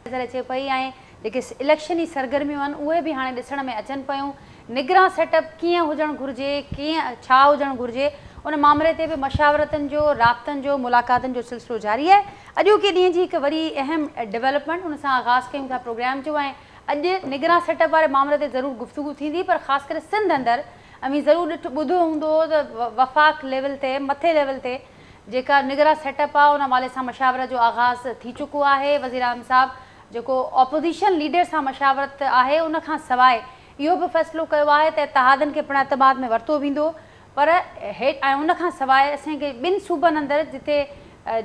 نظر اچي پئي ۽ جيڪي اليڪشني سرگرميون آهن اهي به هاڻي ڏسڻ ۾ اچن پيون. نگران سيٽ اپ ڪيئن هجڻ گهرجي، ڪيئن ڇا هجڻ گهرجي ان مامري تي به مشاورتن جو، رابطن جو، ملاقاتن جو سلسلو جاري آهي. اڄوڪي ڏينهن جي هڪ وڏي اهم ڊولپمينٽ ان سان آغاز ڪيون ٿا پروگرام جو ۽ اڄ نگران سيٽ اپ واري مامري تي ضرور گفتگو ٿيندي پر خاص ڪري سنڌ اندر اوهين ضرور ڏٺ ٻڌو هوندو ته وفاق ليول تي مٿي ليول تي جيڪا نگران سيٽ اپ آهي ان حوالي سان مشاورت جو آغاز ٿي چڪو آهي. وزيراعظم صاحب جيڪو اپوزيشن ليڊر سان مشاورت آهي ان کان سواء اهو به فيصلو ڪيو آهي ته اتحادن کي پڻ اعتماد ۾ ورتو ويندو پر هيٺ ۽ ان کان سواء اسان کي ٻن صوبن اندر جتي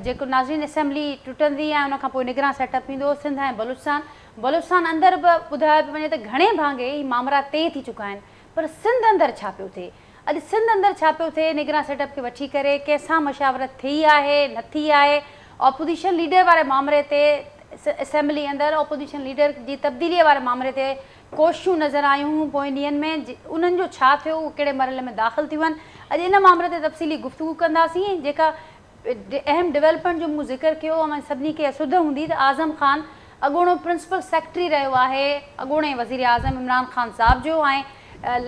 جيڪو ناظرين اسيمبلي ٽٽندي ۽ ان کان پوء نگران سيٽ اپ ايندو سنڌ ۽ بلوچستان، بلوچستان اندر به ٻڌايو پيو وڃي ته گهڻي ڀاڱي هي مامرا طئي ٿي چڪا آهن پر سنڌ اندر ڇا پيو ٿئي؟ اڄ سنڌ اندر ڇا پيو ٿئي؟ نگران سيٽ اپ کي وٺي ڪري ڪنهن سان مشاورت ٿي آهي نه ٿي آهي؟ اپوزيشن ليڊر واري مامري تي اسيمبلي اندر اپوزيشن ليڊر جي تبديلي واري مامري تي ڪوششون نظر آيون پوئين ڏينهن ۾ انهن جو ڇا ٿيو اهي ڪهڙي مرحلي ۾ داخل ٿيون آهن؟ اڄ ان مامري تي تفصيلي گفتگو ڪنداسين جيڪا اهم ڊولپمينٽ جو مون ذڪر ڪيو اوهان سڀني کي اها سڌ هوندي ته اعظم خان اڳوڻو پرنسپل سيڪريٽري رهيو آهي اڳوڻي وزيراعظم عمران خان صاحب جو ۽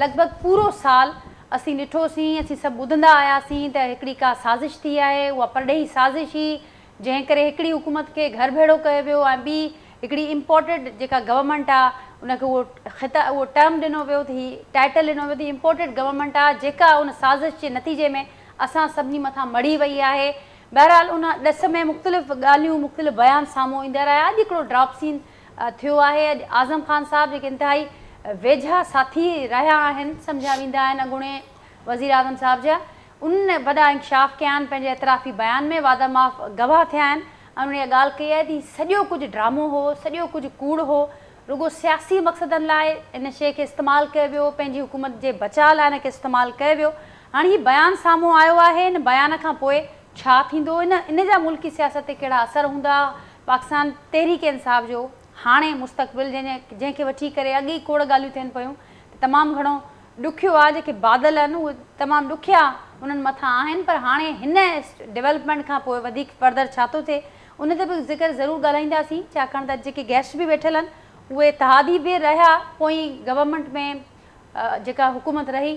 لڳ ڀڳ پورو سال اسين ڏٺوسين اسين سڀ ٻڌندا آياسين ته هڪڙي ڪا سازش ٿي آهي اها پرڏيهي سازش هئي جنهن ڪري هڪڙي حڪومت کي گهر ڀيڙو ڪيو ويو ۽ ٻي هڪڙي امپورٽيڊ جيڪا گورنمينٽ آ ان کي اهو خطا اهو ٽرم ڏنو ويو ته هي ٽائيٽل ڏنو ويو ته هي امپورٽيڊ گورنمينٽ آ جيڪا ان سازش جي نتيجي ۾ اسان سڀني مٿان مڙهي وئي آهي. بهرحال ان ڏس ۾ مختلف ڳالهيون مختلف بيان سامهون ايندا رهيا. اڄ هڪڙو ڊراپ سين ٿيو آهي. اڄ اعظم خان صاحب جيڪي انتهائي ويجها ساٿي رهيا آهن سمجهيا ويندا آهن اڳوڻي وزيراعظم صاحب جا انهن وڏا انڪشاف ڪيا آهن پنهنجي اعترافي بيان ۾ وعده معاف گواهه ٿيا آهن ۽ انهن اها ڳالهه ڪئي آهي ته هي سڄو ڪجهه ڊرامو هو سڄو ڪجهه ڪوڙ هو رڳو سياسي مقصدن لاء ان شيء کي استعمال ڪيو ويو، پنهنجي حڪومت جي بچاء لاء ان کي استعمال ڪيو ويو. هاڻي هي بيان سامهون آيو آهي، ان بيان کان پوء ڇا ٿيندو، ان ان جا ملڪي سياست تي ڪهڙا اثر هوندا، پاڪستان تحريڪ انصاف جو هاڻي مستقبل جنهن جنهن کي وٺي ڪري اڳ ئي کوڙ ڳالهيون ٿين پيون ته تمام گهڻو ڏکيو آهي، جيڪي بادل آهن اهي تمام ڏکيا انهن مٿان آهن پر هاڻي هن ڊولپمينٽ کان پوء وڌيڪ فردر ڇا ٿو ٿئي ان تي به ذڪر ضرور ڳالهائينداسين ڇاڪاڻ ته جيڪي گيسٽ به ويٺل آهن اهي اتحادي به رهيا پوئين گورنمينٽ ۾ جيڪا حڪومت رهي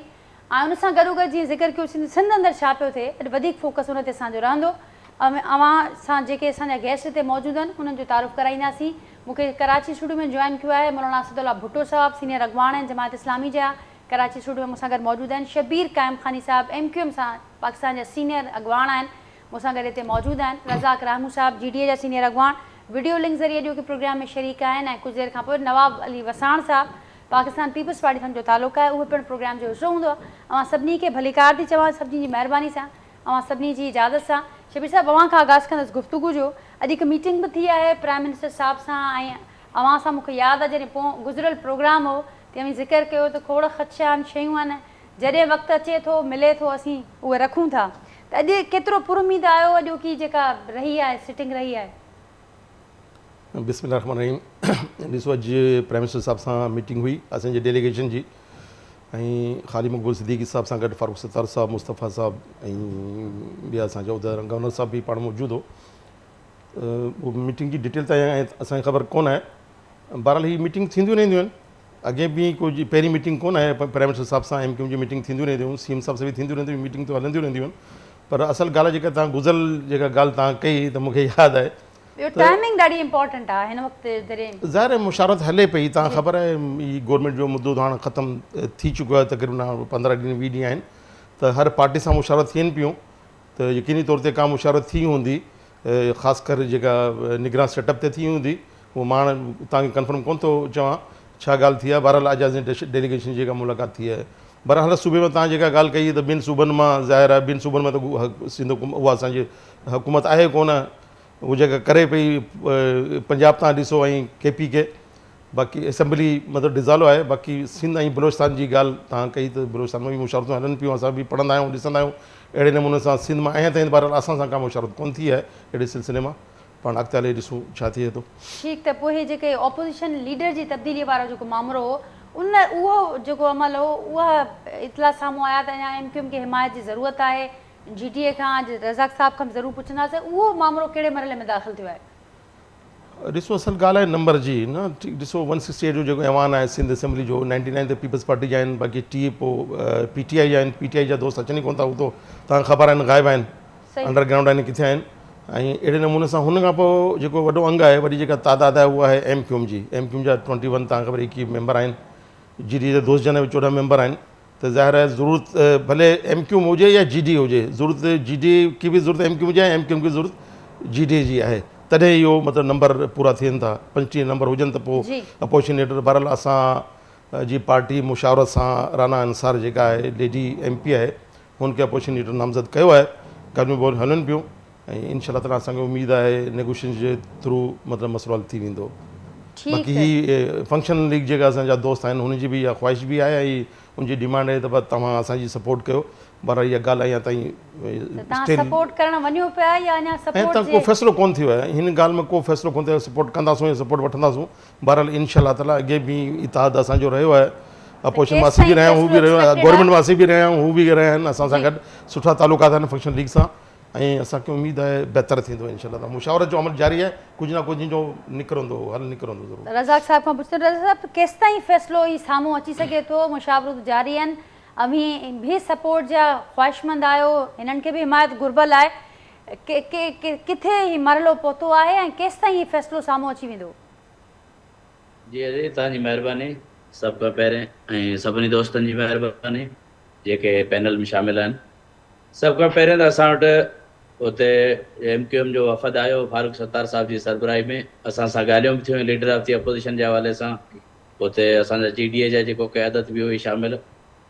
۽ ان سان گڏوگڏ جيئن ذڪر ڪيوسين ته سنڌ اندر ڇا پيو ٿئي اڄ وڌيڪ فوڪس ان تي اسان جو رهندو اوهان سان جيڪي اسان جا گيسٽ هتي موجود آهن انهن جو تعارف ڪرائينداسين مون کي ڪراچي اسٽوڊيو ۾ جوائن ڪيو آهي مولانا اسد الله ڀٽو صاحب سينيئر اڳواڻ آهن جماعت اسلامي جا ڪراچي اسٽوڊيو ۾ مون سان گڏ موجود آهن شبير قائم خاني صاحب ايم ڪيو ايم سان پاڪستان جا سينيئر اڳواڻ آهن مون سان گڏ هتي موجود آهن رزاق راهمون صاحب جي ڊي اي جا سينيئر اڳواڻ وڊيو لنڪ ذريعي اڄوڪي پروگرام ۾ شريڪ آهن ۽ ڪجهه دير کان پوء نواب علي وساڻ صاحب پاڪستان پيپلز پارٽي سان جو تعلق آهي اهو پڻ پروگرام جو حصو هوندو. اوهان سڀني کي ڀليڪار ٿي چوان سڀني جي مهرباني سان اوهان سڀني جي اجازت سان شبير صاحب اوهان کان آغاز ڪندس گفتگو جو اڄ هڪ ميٽنگ به ٿي آهي پرائم منسٽر صاحب سان ۽ اوهان سان مون کي ياد آهي جڏهن پوء گذريل پروگرام هو ته اوهين ذڪر ڪيو ته کوڙ خدشا آهن شيون آهن جڏهن وقت اچي ٿو ملي ٿو اسين اهي رکون ٿا ته اڄ ڪيترو پر اميد آهيو اڄوڪي جيڪا رهي آهي سٽنگ رهي آهي. بسم الله الرحمن الرحيم ڏسو اڄ پرائم منسٽر صاحب سان ميٽنگ هئي اسان جي ڊيليگيشن جي ۽ خالي مقبول صديقي صاحب سان گڏ فاروق ستار صاحب مصطفيٰ صاحب ۽ ٻيا اسان جا عهديدار گورنر صاحب به پاڻ موجود هو ميٽنگ جي ڊيٽيل ته اسان کي خبر ڪونه آهي بهرحال هي ميٽنگ ٿينديون رهنديون آهن اڳي به ڪجهه پهرين ميٽنگ ڪونه آهي پرائم منسٽر صاحب سان ايم ڪيو ايم جي ميٽنگ ٿينديون رهنديون هيون سي ايم صاحب سان به ٿينديون رهنديون ميٽنگ ته هلنديون رهنديون آهن پر اصل ڳالهه جيڪا تهان گذريل جيڪا ڳالهه تهان ڪئي ته مون کي ياد آهي ٻيو ٽائمنگ ڏاڍي امپارٽنٽ آهي هن وقت جڏهن ظاهر آهي مشاورت هلي پئي تهان خبر آهي هي گورنمينٽ جو مدو هاڻ ختم ٿي چڪو آهي تقريبن 15 ڏينهن 20 ڏينهن آهن ته هر پارٽي سان مشاورت ٿين پيون ته يقيني طور تي ڪا مشاورت ٿي هوندي خاص ڪري جيڪا نگران سيٽ اپ تي ٿي هوندي اهو مان هاڻ توهان کي ڪنفرم ڪونه ٿو چوان ڇا ڳالهه ٿي آهي بهرحال اڄ اسان جي ڊيليگيشن جي جيڪا ملاقات ٿي آهي بهرحال هر صوبي ۾ توهان جيڪا ڳالهه ڪئي ته ٻن صوبن مان ظاهر آهي ٻن صوبن مان ته سنڌ حڪومت اها اسان جي حڪومت آهي ڪونه اهو جيڪا ڪري پئي پنجاب تان ڏسو ۽ ڪي پي ڪي باقي اسيمبلي مطلب ڊزالو آهي باقي سنڌ ۽ بلوچستان جي ڳالهه توهان ڪئي ته بلوچستان ۾ به مشاورتون هلن پيون اسان به پڙهندا آهيون ڏسندا آهيون اهڙي نموني سان سنڌ مان اڃا تائين بهرحال اسان سان ڪا مشاورت ڪونه ٿي آهي اهڙي سلسلي مان پاڻ اڳتي هلي ڏسون ڇا ٿئي ٿو. ٺيڪ ته پوء هي جيڪي اپوزيشن ليڊر جي تبديلي وارو جيڪو مامرو هو ان اهو جيڪو عمل هو اها اطلاع سامهون آيا ته اڃا ايم ڪيو ايم کي حمايت جي ضرورت آهي جي ڊي اي کان اڄ رزاق صاحب کان به ضرور پڇنداسين اهو مامرو ڪهڙي مرحلي ۾ داخل ٿيو آهي. ڏسو اصل ڳالهه آهي نمبر جي نه ٺيڪ ڏسو 168 جو جيڪو ايوان آهي سنڌ اسيمبلي جو 99 ته پيپلز پارٽي جا آهن باقي 30 پوء پي ٽي آئي جا آهن پي ٽي آئي جا دوست اچن ئي ڪونه ٿا هو ته توهان کي خبر آهن غائب آهن انڊر گرائونڊ آهن ڪٿي آهن ۽ اهڙي نموني سان هن کان پوء جيڪو وڏو انگ آهي وڏي جيڪا تعداد آهي اها آهي ايم ڪيو ايم جي ايم ڪيو ايم جا 21 توهان کي خبر 21 ميمبر آهن جي ڊي جا دوست جن 14 ميمبر آهن ته ظاهر آهي ضرورت ڀلي ايم ڪيو ايم هجي يا جي ڊي هجي ضرورت جي ڊي کي به ضرورت ايم ڪيو ايم جي آهي ايم ڪيو ايم کي ضرورت جي ڊي جي آهي تڏهن اهو مطلب نمبر پورا ٿين ٿا 35 نمبر هجن ته پوء اپوزيشن ليڊر بهرحال اسان جي پارٽي مشاورت سان رانا انصار جيڪا آهي ليڊي ايم پي آهي هن کي اپوزيشن ليڊر نامزد ڪيو آهي ڳالهيون ٻولهيون هلن پيون ۽ انشاء الله تعالٰي اسان کي اميد آهي نيگوشيشن جي ٿرو مطلب مسئلو حل ٿي ويندو باقي هي فنڪشنل ليگ جيڪا اسان جا دوست آهن هن جي به اها خواهش به آهي ۽ ان جي ڊيمانڊ آهي ته توهان اسان جي سپورٽ ڪيو بهرحال اها ڳالهه اڃا تائين توهان سپورٽ ڪرڻ وڃو پيا يا اڃا سپورٽ جي ڪو فيصلو ڪون ٿيو آهي هن ڳالهه ۾ ڪو فيصلو ڪون ٿيو آهي سپورٽ ڪنداسون يا سپورٽ وٺنداسون بهرحال انشاء الله تعالٰي اڳي به اتحاد اسان جو رهيو آهي اپوزيشن مان اسين به رهيا آهيون هو به رهيو آهي گورنمينٽ مان اسين به رهيا آهيون هو به رهيا آهن اسان سان گڏ سٺا تعلقات آهن فنڪشنل ليگ سان ۽ اسان کي اميد آهي بهتر ٿيندو انشاء الله مشاورت جو عمل جاري آهي ڪجهه نه ڪجهه جو نڪرندو حل نڪرندو ضرور. رزاق صاحب کان پڇندس رزاق صاحب ڪيستائين فيصلو هي سامهون اچي سگهي ٿو مشاورتون جاري آهن اوهين به سپورٽ جا خواهشمند آهيو هنن کي به حمايت گهربل آهي ڪٿي هي مرحلو پهتو آهي ۽ ڪيستائين هي فيصلو سامهون اچي ويندو. جي عزيز توهان جي مهرباني سڀ کان پهرين ۽ سڀني دوستن جي مهرباني جيڪي پينل ۾ شامل آهن. سڀ کان پهرين ته اسان وٽ اتي ايم ڪيو ايم جو وفد آيو فاروق ستار صاحب جي سربراهي ۾ اسان سان ڳالهيون به ٿيون ليڊر آف the opposition جي حوالي سان اتي اسان جا جي ڊي اي جا جيڪو قيادت به هئي شامل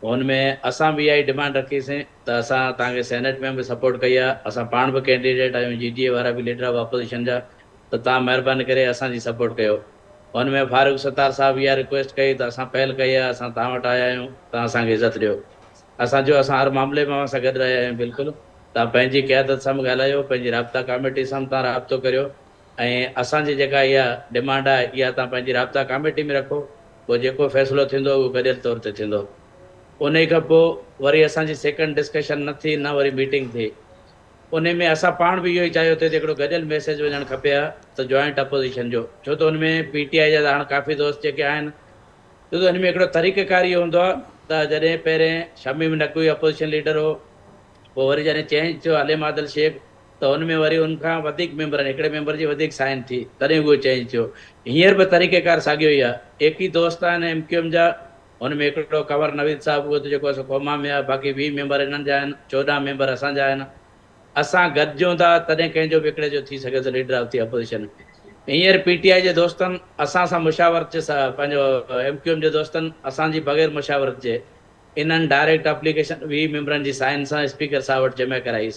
ان ۾ اسان به اها ئي ڊمانڊ رکي سين ته اسان توهان کي سينيٽ ۾ به سپورٽ ڪئي آهي اسان پاڻ به ڪينڊيڊيٽ آهيون جي ڊي اي وارا به ليڊر آف اپوزيشن جا ته توهان مهرباني ڪري اسان جي سپورٽ ڪيو ان ۾ فاروق ستار صاحب اها رڪويسٽ ڪئي ته اسان پهل ڪئي آهي اسان توهان وٽ آيا آهيون توهان اسان کي عزت ڏيو. اسان جو اسان هر معاملي ۾ اوهان سان گڏ رهيا آهيون بلڪل توهان پنهنجي قيادت سان به ڳالهايو پنهنجي رابطا ڪاميٽي سان به توهان رابطو ڪريو ۽ اسان جي جيڪا اها ڊمانڊ آهي اها توهان پنهنجي رابطا ڪاميٽي ۾ رکو پوء جيڪو فيصلو ٿيندو اهو گڏيل طور تي ٿيندو انهي کان پوء وري اسان جي سيڪنڊ ڊسڪشن نه ٿي نه وري ميٽنگ ٿي انهي ۾ اسان پاڻ به اهو ئي چاهيو ٿي ته هڪڙو گڏيل ميسيج وڃڻ کپي ها ته جوائنٽ اپوزيشن جو ڇو ته ان ۾ پي ٽي آء جا ته هاڻ ڪافي دوست جيڪي آهن ڇو ته ان ۾ هڪڙو طريقه ڪار اهو هوندو آهي ته جڏهن پهرين شميم نقوي اپوزيشن ليڊر هو پوء وري جڏهن چينج ٿيو حليم عادل شيخ ته ان ۾ وري ان کان وڌيڪ ميمبرن هڪڙي ميمبر جي وڌيڪ سائن ٿي تڏهن اهو چينج ٿيو هينئر به طريقه ڪار ساڳيو ئي آهي ايڪي دوست آهن ايم ڪيو ايم جا ان ۾ هڪڙو ڪنور نويد صاحب اهو ته جيڪو آهي سو ڪوما ۾ آهي باقي 20 ميمبر انهن جا آهن 14 ميمبر اسان جا آهن اسان گڏجون ٿا تڏهن ڪنهن جو به هڪڙي جو ٿي سگهي ٿو ليڊر آف the opposition. هينئر پي ٽي آء جي دوستن اسان سان مشاورت جي پنهنجو ايم ڪيو ايم جي دوستن اسان جي بغير مشاورت جي انهن ڊائريڪٽ اپليڪيشن 20 ميمبرن جي سائن سان اسپيڪر صاحب وٽ جمع ڪرائي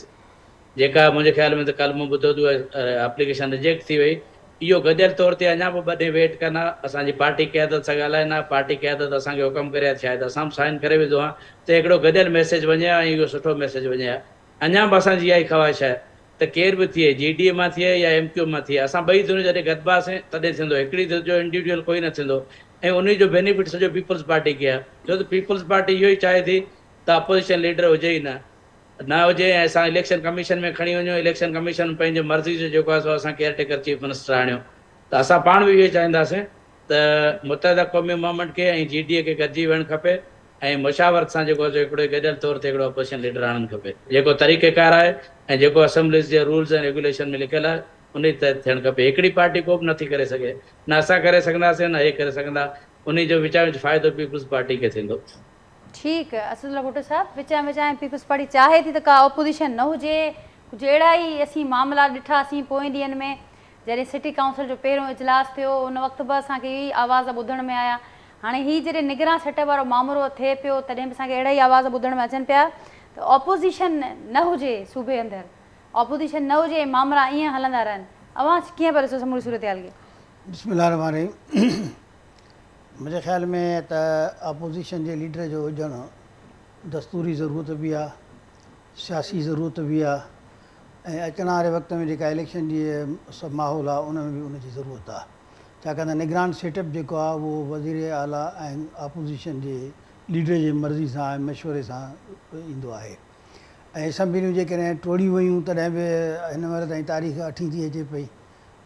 جيڪا منهنجي خيال ۾ ته ڪلهه مون ٻڌو ته اها اپليڪيشن رجيڪٽ ٿي وئي. اهو گڏيل طور تي اڃا به ٻه ڏينهن ويٽ ڪن ها اسان جي پارٽي قيادت سان ڳالهائين ها پارٽي قيادت اسان کي حڪم ڪري ها ته شايد اسان به سائن ڪري وڌو ها ته هڪڙو گڏيل ميسيج وڃي ها ۽ اهو سٺو ميسيج وڃي ها. اڃا به اسان جي اها ئي خواهش آهي ته ڪير به ٿئي، جي ڊي اي مان ٿئي يا ايم ڪيو ايم مان ٿئي، اسان ٻئي ڌريون جڏهن گڏباسين تڏهن ٿيندو، هڪڙي ڌر جو انڊيوڊيول ڪوئي نه ٿيندو ۽ انهي جو بينيفٽ سڄو پيپلز پارٽي کي آهي، ڇو ته پيپلز پارٽي اهو ئي چاهي ٿي ته اپوزيشن ليڊر هجي ئي نه، نه هجي ۽ اسان اليڪشن ڪميشن ۾ کڻي وڃون، اليڪشن ڪميشن پنهنجي مرضي جو جيڪو آهي سو اسان ڪيئر ٽيڪر چيف منسٽر آڻيو ته اسان پاڻ به اهو ئي چاهينداسين ته متحده قومي موومينٽ کي ۽ جي ڊي اي کي گڏجي ويهڻ کپي ۽ مشاورت سان جيڪو آهي سو هڪڙو گڏيل طور تي هڪڙو اپوزيشن ليڊر آڻڻ کپي جيڪو طريقه ڪار آهي ۽ جيڪو اسيمبليز جي رولز ۽ ريگيوليشن ۾ لکيل آهي انهي تحت ٿيڻ کپي هڪڙي پارٽي ڪو به نٿي ڪري سگهي نه اسان ڪري سگهنداسين نه هي ڪري سگهندا انهي جو وچان وچ فائدو پيپلز پارٽي کي ٿيندو. ٺيڪ اسدالله ڀٽو صاحب وچان وچان پيپلز پارٽي چاهي ٿي ته ڪا اپوزيشن نه هجي ڪجهه اهڙا ئي اسين معاملا ڏٺاسين پوئين ڏينهن ۾ جڏهن سٽي ڪائونسل جو پهريون اجلاس ٿيو ان وقت به اسان کي اهي ئي آواز ٻڌڻ ۾ آيا. هاڻي هي جڏهن نگران سيٽ اپ وارو مامرو ٿئي پيو تڏهن به اسان کي اهڙا ئي آواز ٻڌڻ ۾ اچن پيا ته اپوزيشن نه هجي صوبي اندر اپوزيشن نه هجي ۽ مامرا ائين هلندا رهن. اوهان ڪيئن پيا ڏسو سموري صورتحال کي؟ بسم الله الرحمٰن الرحيم منهنجي خيال ۾ ته اپوزيشن جي ليڊر جو هجڻ دستوري ضرورت به آهي سياسي ضرورت به آهي ۽ اچڻ واري وقت ۾ جيڪا اليڪشن جي سڀ ماحول آهي ان ۾ به ان جي ضرورت آهي ڇاڪاڻ ته نگران سيٽ اپ جيڪو آهي اهو وزير اعليٰ ۽ اپوزيشن جي ليڊر جي مرضي سان ۽ مشوري سان ايندو آهي ۽ اسيمبليون جيڪڏهن ٽوڙيون ويون تڏهن به هن مهل تائين تاريخ اٺين ٿي اچي پئي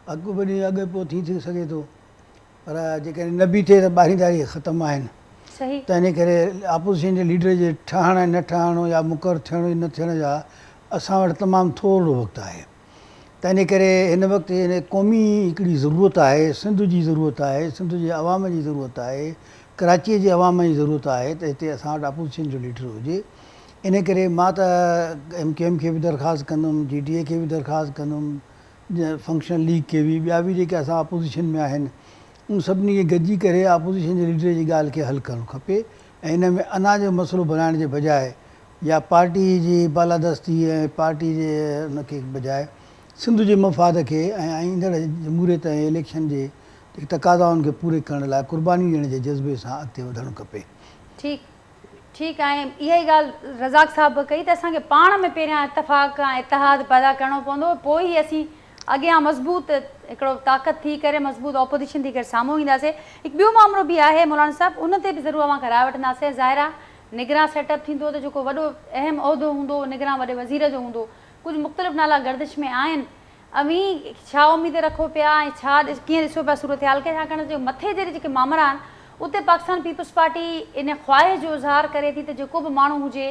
هڪ ٻه ڏينهن اڳ پوء ٿي ٿي سگهي ٿو پر جيڪڏهن نه به ٿئي ته 12 تاريخ ختم آهن. تنهن ڪري اپوزيشن جي ليڊر جي ٺهڻ ۽ نه ٺهڻ يا مقرر ٿيڻ يا نه ٿيڻ جا اسان وٽ تمام ٿورڙو وقت آهي. تنهن ڪري هن وقت هن قومي هڪڙي ضرورت آهي، سنڌ جي ضرورت آهي، سنڌ جي عوام جي ضرورت آهي، ڪراچيء جي عوام جي ضرورت آهي ته هتي اسان وٽ اپوزيشن جو ليڊر هجي. ان ڪري مان ته ايم ڪيو ايم کي به درخواست ڪندم، جي ڊي اي کي به درخواست ڪندم، فنڪشنل ليگ کي به، ٻيا به جيڪي اسان اپوزيشن ۾ آهن، ان سڀني کي گڏجي ڪري اپوزيشن جي ليڊر جي ڳالهه کي حل ڪرڻ کپي ۽ ان ۾ انا جو مسئلو بنائڻ جي بجاء يا پارٽي جي بالادستي ۽ پارٽي جي ان کي بجاء سنڌ جي مفاد کي ۽ ايندڙ جمهوريت ۽ اليڪشن جي تقاضائن کي پوري ڪرڻ لاء قرباني ڏيڻ جي جذبي سان اڳتي وڌڻ کپي. ٺيڪ ٺيڪ آهي اها ئي ڳالهه رزاق صاحب به ڪئي ته اسان کي پاڻ ۾ پهريان اتفاق ۽ اتحاد پيدا ڪرڻو پوندو پوء ئي اسين اڳيان مضبوط هڪڙو طاقت ٿي ڪري مضبوط اپوزيشن ٿي ڪري سامهون اينداسين. هڪ ٻيو مامرو به آهي مولانا صاحب ان تي به ضرور اوهان کان راء وٺنداسين. ظاهر آهي نگران سيٽ اپ ٿيندو ته جيڪو وڏو اهم عهدو هوندو اهو نگران وڏي وزير جو هوندو. ڪجهه مختلف نالا گردش ۾ آهن. اوهين ڇا اميد رکو پيا ۽ ڇا ڪيئن ڏسو پيا صورتحال کي ڇاڪاڻ ته مٿي جهڙي جيڪي مامرا آهن اتي پاڪستان پيپلز پارٽي ان خواهش جو اظهار ڪري ٿي ته جيڪو به ماڻهو هجي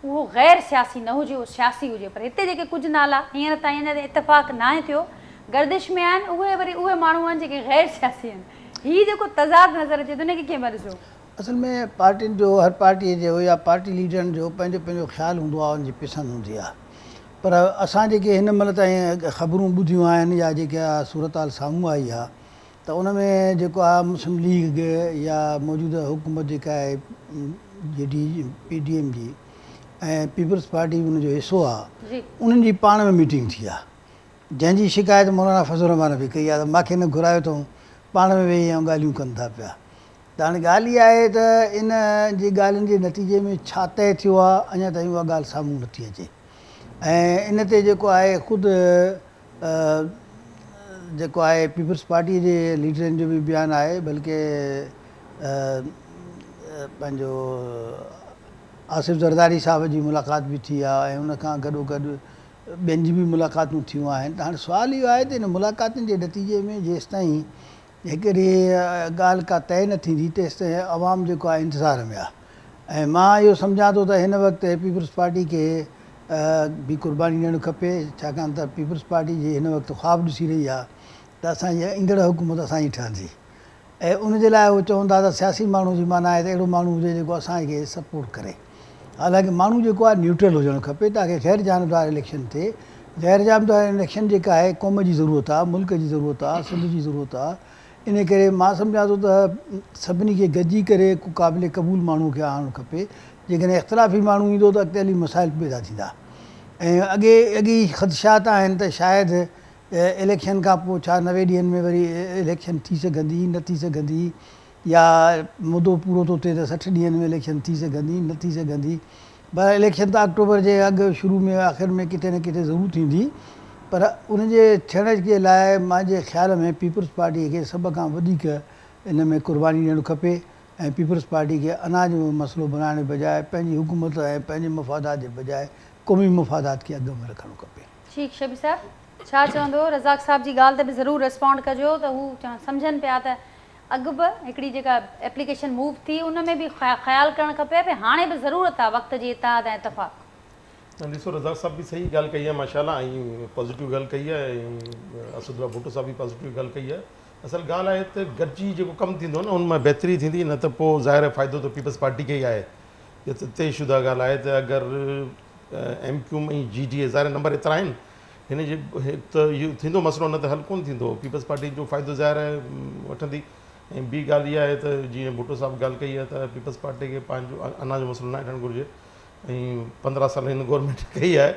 اهو غير سياسي نه هجي اهو سياسي هجي پر هتي جيڪي ڪجهه نالا هينئر تائين اڃا تائين اتفاق ناهي ٿيو گردش ۾ آهن اهي وري اهي ماڻهو آهن جيڪي غير سياسي آهن هي جيڪو تضاد نظر اچي ٿو ان کي ڪيئن پيا ڏسو؟ اصل ۾ پارٽين جو هر پارٽي جو يا پارٽي ليڊرن جو پنهنجو پنهنجو خيال هوندو آهي ان جي پسند هوندي آهي پر اسان جيڪي هن مهل تائين خبرون ٻڌيون آهن يا جيڪا صورتحال سامهون آئي آهي ته ان ۾ جيڪو آهي مسلم ليگ يا موجوده حڪومت جيڪا آهي جي ڊي پي ڊي ايم جي ۽ پيپلز پارٽي به ان جو حصو آهي انهن جي پاڻ ۾ ميٽنگ ٿي آهي جنهن جي شڪايت مولانا فضل الرحمان به ڪئي آهي ته ماکي نه گهرايو اٿئون پاڻ ۾ ويهي ۽ ڳالهيون ڪن ٿا پيا ته هاڻي ڳالهه اها آهي ته ان جي ڳالهين جي نتيجي ۾ ڇا طئي ٿيو آهي اڃا تائين اها ڳالهه سامهون نٿي اچي ۽ ان تي جيڪو آهي خود جيڪو آهي پيپلز پارٽيء جي ليڊرن جو به بيان آهي بلڪه پنهنجو آصف زرداري صاحب جي ملاقات به ٿي آهي ۽ ان کان گڏو گڏ ٻين جي به ملاقاتون ٿيون آهن ته هاڻي سوال اهو آهي ته ان ملاقاتن جي نتيجي ۾ جيستائين هڪڙي ڳالهه ڪا طئي نه ٿيندي تيستائين عوام جيڪو آهي انتظار ۾ آهي ۽ مان اهو سمجهان ٿو ته هن وقت پيپلز پارٽي کي به قرباني ڏيڻ کپي ڇاڪاڻ ته پيپلز پارٽي جي هن وقت خواب ڏسي رهي آهي ته اسان جي ايندڙ حڪومت اسان جي ٺهندي ۽ ان جي لاء هو چون ٿا ته سياسي ماڻهو جي معنيٰ آهي ته اهڙو ماڻهو هجي جيڪو اسان کي سپورٽ ڪري حالانڪه ماڻهو جيڪو آهي نيوٽرل هجڻ کپي تاڪه غير جانبدار اليڪشن ٿئي غير جانبدار اليڪشن جيڪا آهي قوم جي ضرورت آهي ملڪ جي ضرورت آهي سنڌ جي ضرورت آهي ان ڪري مان سمجهان ٿو ته سڀني کي گڏجي ڪري ڪو قابل قبول ماڻهو کي آڻڻ کپي جيڪڏهن اختلافي ماڻهو ايندو ته اڳتي هلي مسائل پيدا ٿيندا ۽ اڳي اڳي ئي خدشات آهن ته شايد اليڪشن کان پوء ڇا 90 ڏينهن ۾ وري اليڪشن ٿي سگهندي نه ٿي سگهندي يا مدو پورو ٿو ٿئي ته 60 ڏينهن ۾ اليڪشن ٿي سگهندي نه ٿي سگهندي. بهرحال اليڪشن ته آڪٽوبر جي اڳ شروع ۾ آخر ۾ ڪٿي نه ڪٿي ضرور ٿيندي پر ان جي ٿيڻ جي لاء مانجي خيال ۾ پيپلز پارٽي کي سڀ کان وڌيڪ ان ۾ قرباني ڏيڻ کپي ۽ پيپلز پارٽي کي انا جو مسئلو بنائڻ جي بجاء پنهنجي حڪومت ۽ پنهنجي مفادات جي بجاء قومي مفادات کي اڳ ۾ رکڻ کپي. شيخ شبير صاحب ڇا چوندو رزاق صاحب جي ڳالهه تي به ضرور ريسپانڊ ڪجو ته هو سمجهن پيا ته اڳ به هڪڙي جيڪا ايپليڪيشن موو ٿي ان ۾ به خيال ڪرڻ کپي ۽ هاڻي به ضرورت آهي وقت جي اتحاد ۽ اتفاق. ڏسو رزاق صاحب به صحيح ڳالهه ڪئي آهي ماشاء الله ۽ پازيٽو ڳالهه ڪئي آهي ۽ اسد الله ڀٽو صاحب به پازيٽو ڳالهه ڪئي آهي اصل ڳالهه آهي ته گڏجي جيڪو ڪم ٿيندو نه ان مان بهتري ٿيندي نه ته پوء ظاهر آهي فائدو ته پيپلز پارٽي کي ئي آهي اهو ته طئي شده ڳالهه آهي ته اگر ايم ڪيو ايم ۽ جي ڊي اي ظاهر نمبر ايترا آهن هن جي ته اهو ٿيندو مسئلو نه ته حل ڪونه ٿيندو. پيپلز پارٽي جو فائدو ظاهر آهي وٺندي ۽ ٻي ڳالهه اها آهي ته جيئن ڀٽو صاحب ڳالهه ڪئي آهي ته پيپلز پارٽي کي پنهنجو انا جو مسئلو نه ٺهڻ گهرجي ۽ 15 سال هن گورنمينٽ ڪئي آهي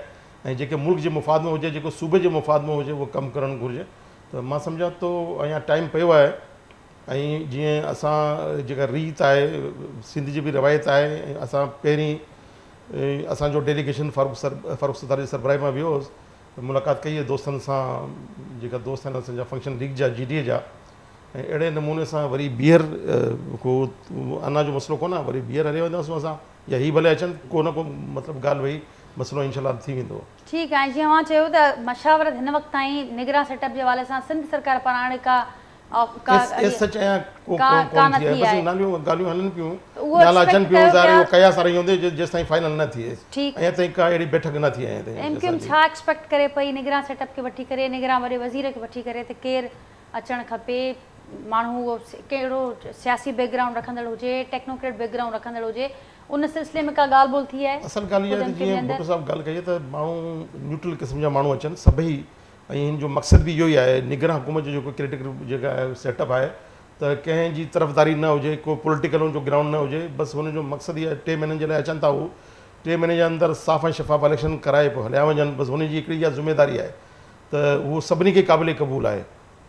۽ جيڪي ملڪ جي مفاد ۾ هجي جيڪو صوبي جي مفاد ۾ هجي اهو ڪم ڪرڻ گهرجي ته مان سمجهان ٿو اڃا ٽائيم پيو آهي ۽ جيئن اسان جيڪا ريت آهي سنڌ جي به روايت آهي ۽ اسان پهرين اسان جو ڊيليگيشن فاروق سر فاروق ستار جي سربراهي مان ويو هوس ته ملاقات ڪئي دوستن سان جيڪا دوست آهن اسان جا فنڪشن ليگ جا جي ڊي اي جا ۽ اهڙي نموني سان وري ٻيهر ڪو انا جو مسئلو ڪونه وري ٻيهر هلي وينداسون اسان يا هي ڀلي اچن ڪو نه ڪو مطلب ڳالهه وئي مسئلو انشاء الله ٿي ويندو. ٺيڪ آهي جيئن اوهان چيو ته مشاورت هن وقت تائين نگران سيٽ اپ جي حوالي سان سنڌ سرڪار پاران اهڙي ڪا ڪا ايس سچ اڃا ڪو ڪا ڪون نه ٿي آهي ٿي بس آهي. ناليون ڳالهيون هلن پيون ته اهو نالا اچن ايڪسپيڪٽ پيون ڪيو ظاهر پيا اهو قياس آرائي هوندي جيستائين فائنل نه ٿئي ٺيڪ. اڃا تائين ڪا اهڙي بيٺڪ نه ٿي آهي اڃا تائين ايم ڪيو ايم اسان جي. ڇا ايڪسپيڪٽ ڪري پئي نگران سيٽ اپ کي وٺي ڪري نگران وڏي وزير کي وٺي ڪري ته ڪير اچڻ کپي ماڻهو اهو ڪهڙو سياسي بيڪ گرائونڊ رکندڙ هجي ٽيڪنوڪريٽ بيڪ گرائونڊ رکندڙ هجي ان سلسلي ۾ ڪا ڳالهه ٻولهه ٿي آهي اصل ڳالهه خود اها آهي ايم ته ڪيو ايم جي جيئن اندر؟ ڀٽو صاحب ڳالهه ڪئي آهي ته ماڻهو نيوٽرل قسم جا ماڻهو اچن سڀئي ۽ هن جو مقصد به اهو ئي آهي نگران حڪومت جو جيڪو ڪريٽيڪل جيڪا سيٽ اپ آهي ته ڪنهن جي طرفداري نه هجي ڪو پوليٽيڪل ان جو گرائونڊ نه هجي بس هن جو مقصد ئي آهي 3 مهينن جي لاء اچن ٿا هو 3 مهيني جي اندر صاف ۽ شفاف اليڪشن ڪرائي پوء هليا وڃن بس هن جي هڪڙي اها ذميواري آهي ته اهو سڀني کي قابل قبول آهي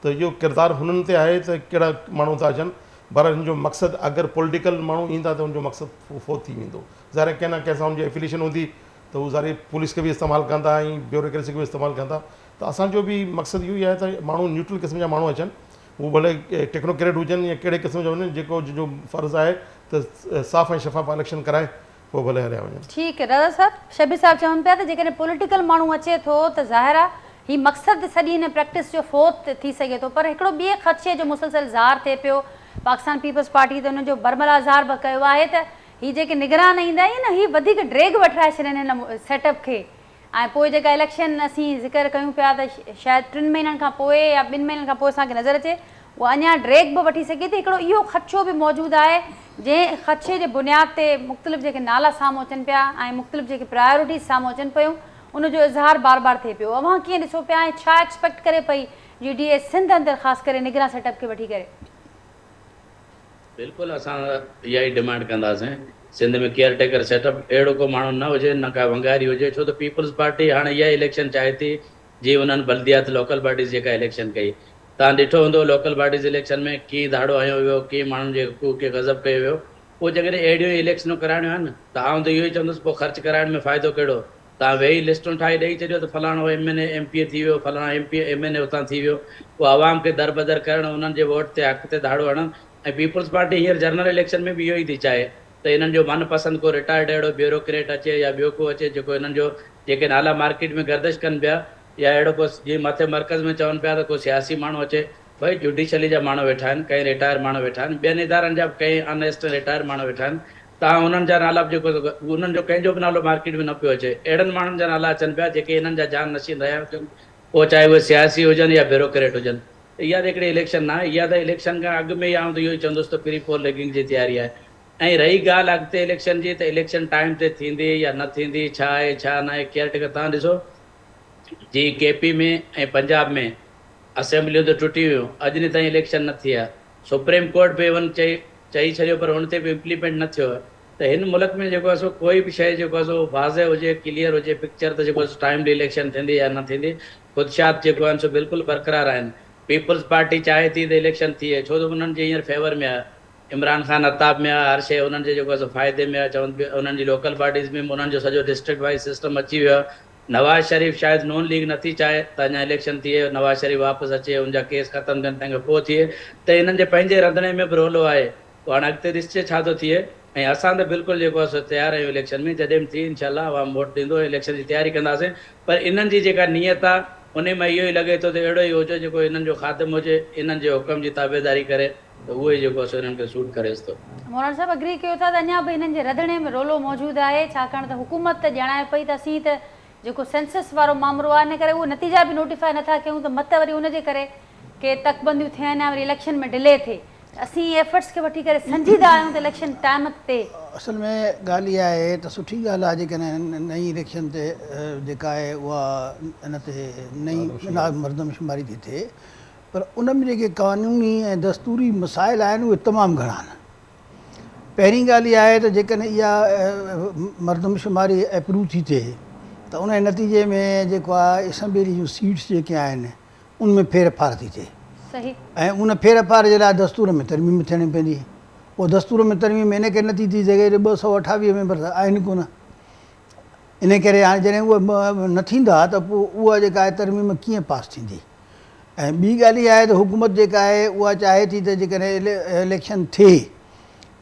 ته اهو ڪردار هنن تي آهي ته ڪهڙا ماڻهو ٿا اچن بهرحال هن جو مقصد اگر پوليٽيڪل ماڻهو ايندا ته هن جو مقصد فوت ٿي ويندو ظاهر آهي ڪنهن نه ڪنهن سان هن جي افيليشن هوندي ته هو ظاهر پوليس کي به استعمال ڪندا ۽ بيوروڪريسي کي به استعمال ڪندا ته اسان جو به مقصد اهو ئي آهي ته ماڻهو نيوٽرل قسم جا ماڻهو اچن هو ڀلي ٽيڪنوڪريٽ هجن يا ڪهڙي قسم جا هجن جيڪو جن جو فرض آهي ته صاف ۽ شفاف اليڪشن ڪرائي پوء ڀلي هليا وڃن. ٺيڪ رضا صاحب، شبير صاحب چون پيا ته جيڪڏهن پوليٽيڪل ماڻهو اچي ٿو ته ظاهر آهي هي مقصد سڄي هن پريڪٽس جو فوت ٿي سگهي ٿو پر هڪڙو ٻئي خدشي جو مسلسل اظهار ٿئي پيو پاڪستان پيپلز پارٽي ته ان جو برملا اظهار به ڪيو آهي ته هي جيڪي نگران ايندا آهن نه هي وڌيڪ ڊريگ وٺرائي ڇڏين هن سيٽ اپ کي ۽ پوء جيڪا اليڪشن اسين ذڪر ڪيون پيا ته شايد 3 مهينن کان پوء يا 2 مهينن کان پوء اسان کي نظر اچي اها اڃا ڊريگ به وٺي سگهي ٿي هڪڙو اهو خدشو به موجود آهي جنهن خدشي جي بنياد تي مختلف جيڪي نالا سامهون اچن پيا ۽ مختلف جيڪي پرايورٽيز سامهون اچن پيون ان جو اظهار بار بار ٿئي پيو اوهان ڪيئن ڏسو پيا ۽ ڇا ايڪسپيڪٽ ڪري پئي جي ڊي اي سنڌ اندر خاص ڪري نگران سيٽ اپ کي وٺي ڪري. بلڪل اسان اها ئي ڊمانڊ ڪنداسين Sindh ۾ caretaker setup اهڙو ڪو ماڻهو نه هجي نه ڪا ونگاري هجي ڇو ته پيپلز پارٽي هاڻي اها ئي اليڪشن چاهي ٿي جي انهن بلديات لوڪل باڊيز جيڪا اليڪشن ڪئي توهان ڏٺو هوندو لوڪل باڊيز اليڪشن ۾ ڪيئن ڌاڙو هنيو ويو ڪيئن ماڻهن جي حقوق کي غضب ڪيو ويو پوء جيڪڏهن اهڙيون ئي اليڪشنون ڪرائڻيون آهن ته آئون ته اهو ئي چوندس پوء خرچ ڪرائڻ ۾ فائدو ڪهڙو توهان ويهي لسٽون ٺاهي ڏئي ڇڏيو ته فلاڻو M N A M P A ٿي ويو فلاڻو M P A M N A اتان ٿي ويو پوء عوام کي دربدر ڪرڻ انهن جي ووٽ تي حق تي ڌاڙو هڻڻ ۽ پيپلز پارٽي هينئر جنرل اليڪشن ۾ به اهو ئي ٿي چاهي ته انهن جو من پسند ڪو رٽائرڊ اهڙو بيوروڪريٽ اچي يا ٻيو ڪو اچي جيڪو انهن جو جيڪي نالا مارڪيٽ ۾ گردش ڪن پيا يا اهڙو ڪو جيئن مٿي مرڪز ۾ چون پيا ته ڪو سياسي ماڻهو اچي ڀئي جوڊيشلي جا ماڻهو ويٺا آهن ڪئين رٽائر ماڻهو ويٺا آهن ٻين ادارن جا به ڪئين آنيسٽ ۽ رٽائر ماڻهو ويٺا آهن توهان انهن جا نالا به جيڪو انهن جو ڪنهن جو به نالو مارڪيٽ ۾ نه پيو اچي اهڙن ماڻهن جا نالا اچن پيا جيڪي انهن جا جان نشين رهيا هجن پوء چاهي اهي سياسي هجن يا بيوروڪريٽ هجن ته اها ته هڪڙي اليڪشن نه آهي اها ته اليڪشن کان اڳ ۾ ئي آئون ته اهو ئي چوندس ته پري پول ريگنگ جي تياري آهي ۽ رهي ڳالهه اڳتي اليڪشن جي ته اليڪشن ٽائيم تي ٿيندي يا نه ٿيندي ڇا آهي ڇا ناهي ڪيئر ٽيڪر توهان ڏسو جي ڪي پي ۾ ۽ پنجاب ۾ اسيمبليون ته ٽٽي ويون اڄ ڏينهن تائين اليڪشن نه ٿي آهي سپريم ڪورٽ به ايون چئي چئي ڇڏيو پر ان تي به امپليمينٽ نه ٿيو آهي ته هن ملڪ ۾ جيڪو آهي سو ڪوئي به شيء جيڪو آهي سو واضح هجي ڪليئر هجي پڪچر ته جيڪو آهي سو ٽائيملي اليڪشن ٿيندي يا نه ٿيندي خدشات جيڪو آهن سو بلڪل برقرار آهن پيپلز پارٽي چاهي ٿي ته اليڪشن ٿئي ڇو ته انهن جي هينئر فيور ۾ آهي عمران خان عتاب ۾ آهي هر شيء انهن جي جيڪو آهي سو فائدي ۾ آهي چون پيا انهن جي لوڪل باڊيز ۾ به انهن جو سڄو ڊسٽرڪٽ وائيز سسٽم اچي ويو آهي نواز شريف شايد نون ليگ نٿي چاهي ته اڃا اليڪشن ٿئي نواز شريف واپس اچي ان جا ڪيس ختم ٿين تنهن کان پوء ٿئي ته انهن جي پنهنجي رنڌڻي ۾ به رولو آهي پوء هاڻي اڳتي ڏسجي ڇا ٿو ٿئي ۽ اسان ته بلڪل جيڪو آهي سو تيار آهيون اليڪشن ۾ جڏهن به ٿي انشاء الله عوام ووٽ ڏيندو ۽ اليڪشن جي تياري ڪنداسين پر انهن جي جيڪا نيت آهي انهي مان اهو ئي لڳي ٿو ته اهڙو ئي هجي جيڪو انهن جو خادم هجي انهن جي حڪم جي تابعداري ڪري ته اهو ئي جيڪو آهي سو انهن کي سوٽ ڪريس ٿو. مولانا صاحب اگري ڪيو ٿا ته اڃا به هنن جي رڌڻي ۾ رولو موجود آهي ڇاڪاڻ ته حڪومت ته ڄاڻائي پئي ته اسين ته جيڪو سينسس وارو مامرو آهي ان ڪري اهي نتيجا به نوٽيفائي نٿا ڪيون ته مت وري ان جي ڪري ڪي تڪبنديون ٿين يا وري اليڪشن ۾ ڊلي ٿئي ته اسين ايفرٽس کي وٺي ڪري سنجيده آهيون ته اليڪشن ٽائيم تي اصل ۾ ڳالهه اها آهي ته سٺي ڳالهه آهي جيڪڏهن نئين اليڪشن تي جيڪا آهي اها ان تي نئين مردمشماري ٿي ٿئي پر ان ۾ جيڪي قانوني ۽ دستوري مسائل آهن اهي تمام گهڻا آهن. پهرين ڳالهه اها آهي ته جيڪڏهن اها مردمشماري اپروو ٿي ٿئي ته ان جي نتيجي ۾ جيڪو آهي اسيمبلي جون سيٽس جيڪي آهن ان ۾ ڦير ڦار ٿي ٿئي ۽ ان ڦير ڦار جي لاء دستور ۾ ترميم ٿيڻي پوندي. پوء دستور ۾ ترميم ان ڪري نٿي ٿي سگهي جو 228 ميمبر ته آهن ڪونه. ان ڪري هاڻي جڏهن اهي نه ٿيندا ته پوء اها جيڪا آهي ترميم ڪيئن پاس ٿيندي؟ ۽ ٻي ڳالهه اها آهي ته حڪومت جيڪا آهي اها چاهي ٿي ته جيڪڏهن اليڪشن ٿئي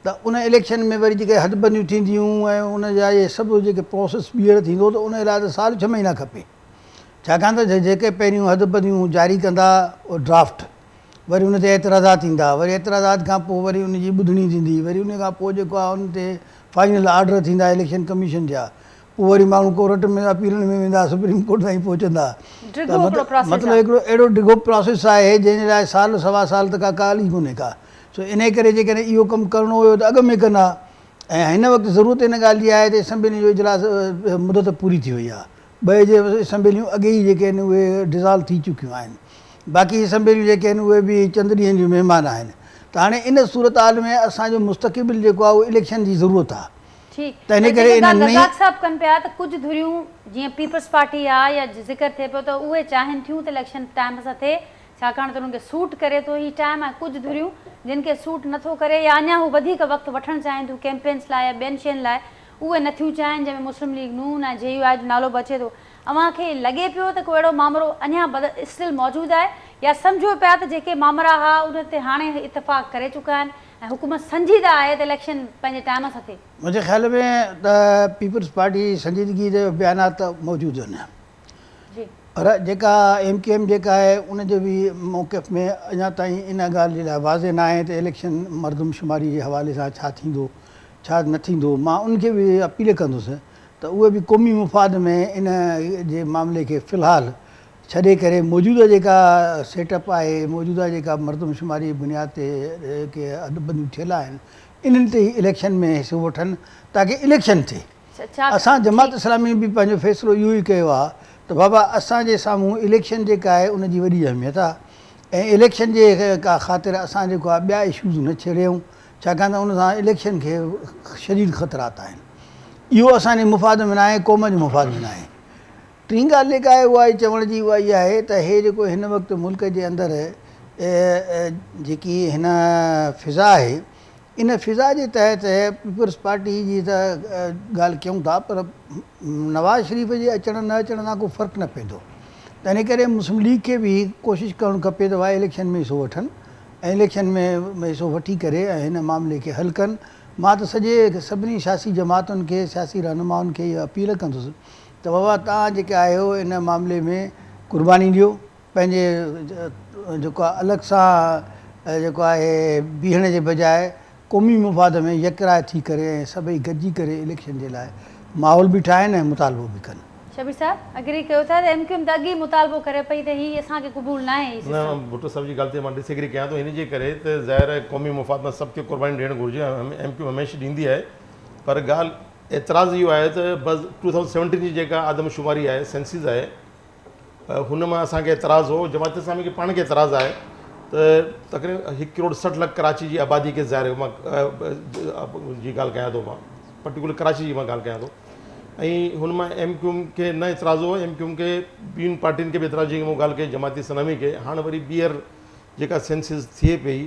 ته ان اليڪشن ۾ وري جيڪي حدبنديون ٿينديون ۽ ان جا اهي سڀ جيڪي پروسيس ٻيهر ٿيندو ته ان لاء ته سال ڇهه مهينا کپي. ڇاڪاڻ ته جيڪي پهريون حدبنديون جاري ڪندا ڊرافٽ وري ان تي اعتراضات ايندا وري اعتراضات کان پوء وري ان جي ٻڌڻي ٿيندي وري ان کان پوء جيڪو آهي ان تي فائنل آرڊر ٿيندا اليڪشن ڪميشن جا پوء وري ماڻهو ڪورٽ ۾ اپيلن ۾ ويندا سپريم ڪورٽ تائين پهچندا ته مطلب هڪڙو اهڙو ڊگهو پراسيس آهي جنهن جي لاء سال سوا سال ته ڪا ڳالهه ئي ڪونهي ڪا. سو انهيء ڪري جيڪڏهن اهو ڪم ڪرڻو هيو ته اڳ ۾ ڪن ها ۽ هن وقت ضرورت ان ڳالهه جي آهي ته اسيمبلين جو اجلاس مدت پوري ٿي وئي آهي. ٻه جي اسيمبليون اڳي ئي جيڪي آهن اهي ڊزالو ٿي چڪيون آهن. باقي اسيمبليون جيڪي آهن اهي به چند ڏينهن جون مهمان آهن ته هاڻي ان صورتحال ۾ اسان جو مستقبل جيڪو آهي اهو اليڪشن جي ضرورت آهي. ٺيڪ ته پر ان ڪري جيڪا ان ڳالهه نئين. رزاق صاحب ڪن پيا ته ڪجهه ڌريون جيئن پيپلز پارٽي آهي يا ذڪر ٿئي پيو ته اهي چاهين ٿيون ته اليڪشن ٽائيم سان ٿئي ڇاڪاڻ ته انهن کي سوٽ ڪري ٿو هي ٽائيم ۽ ڪجهه ڌريون جن کي سوٽ نه ٿو ڪري يا اڃا هو وڌيڪ وقت وٺڻ چاهين ٿيون ڪيمپينس لاء يا ٻين شين لاء اهي نه ٿيون چاهين جنهن ۾ مسلم ليگ نون ۽ جي يو آء جو نالو به اچي ٿو اوهان کي لڳي پيو ته ڪو اهڙو مامرو اڃا اسٽل موجود آهي يا سمجهو پيا ته جيڪي مامرا ها انهن تي هاڻي اتفاق ڪري چڪا آهن ۽ حڪومت سنجيده آهي ته اليڪشن پنهنجي ٽائيم سان ٿئي. منهنجي خيال ۾ ته پيپلز پارٽي جي سنجيدگي جا بيانات موجود آهن. پر جيڪا ايم ڪيو ايم جيڪا آهي ان جو به موقف ۾ اڃا تائين ان ڳالهه جي لاء واضح ناهي ته اليڪشن مردم شماري جي حوالي سان ڇا ٿيندو ڇا نه ٿيندو مان ان کي به اپيل ڪندس ته اهي به قومي مفاد ۾ ان جي معاملي کي في الحال ڇڏي ڪري موجوده جيڪا سيٽ اپ آهي موجوده جيڪا مردم شماري جي بنياد تي جيڪي حدبنديون ٿيل آهن انهن تي ئي اليڪشن ۾ حصو وٺن تاڪه اليڪشن ٿئي. اسان جماعت اسلامي به پنهنجو فيصلو اهو ئي ڪيو آهي ته بابا اسان جي سامهون اليڪشن جيڪا آهي ان جي وڏي اهميت آهي ۽ اليڪشن جي خاطر اسان جيڪو آهي ٻيا اشوز نه ڇيڙيون ڇاڪاڻ ته ان سان اليڪشن کي شديد خطرات آهن اهو اسان جي مفاد ۾ ناهي قوم جي مفاد ۾ ناهي. ٽين ڳالهه جيڪا آهي اها چوڻ جي اها ئي آهي ته هي جيڪو هن وقت ملڪ جي اندر جيڪي هن فضا آهي ان فضا جي تحت پيپلز پارٽي جي ته ڳالهه ڪيون ٿا پر نواز شريف جي اچڻ نه اچڻ سان ڪو فرق نه پوندو تنهن ڪري مسلم ليگ کي به ڪوشش ڪرڻ کپي ته اها اليڪشن ۾ حصو وٺن ۽ اليڪشن ۾ حصو وٺي ڪري ۽ هن معاملي کي حل ڪن مان ته سڄي سڀني سياسي جماعتن کي سياسي رهنمائن کي اها اپيل ڪندس ته بابا توهان جيڪي آهيو ان معاملي ۾ قرباني ڏيو پنهنجي جيڪو آهي الڳ سان جيڪو آهي بيهڻ جي بجاء قومي مفاد ۾ يڪراء ٿي ڪري ۽ سڀئي گڏجي ڪري اليڪشن جي لاء ماحول به ٺاهين ۽ مطالبو به ڪن. شبير صاحب اگري ڪيو ٿا ته ايم ڪيو ايم ته اڳ ئي مطالبو ڪري پئي ته هي اسان کي قبول ناهي هي نه سسٽم. ڀٽو صاحب جي ڳالهه تي مان ڊس ايگري ڪيان ٿو ان جي ڪري ته ظاهر آهي قومي مفاد ۾ سڀ کي قرباني ڏيڻ گهرجي ۽ ايم ڪيو ايم هميشه ڏيندي آهي پر ڳالهه اعتراض اهو آهي ته بس 2017 جي جيڪا آدمشماري آهي سينسز آهي هن مان اسان کي اعتراض هو، جماعت اسلامي کي پاڻ کي اعتراض آهي ته تقريبن هڪ ڪروڙ 60 لک ڪراچي جي آبادي کي ظاهر مان جي ڳالهه ڪيان ٿو مان پرٽيڪولر ڪراچي جي مان ڳالهه ڪيان ٿو ۽ هن مان ايم ڪيو ايم کي نه اعتراض هو ايم ڪيو ايم کي ٻين پارٽين کي به اعتراض جيئن مون ڳالهه ڪئي جماعت اسلامي کي هاڻ وري ٻيهر جيڪا سينسز ٿئي پئي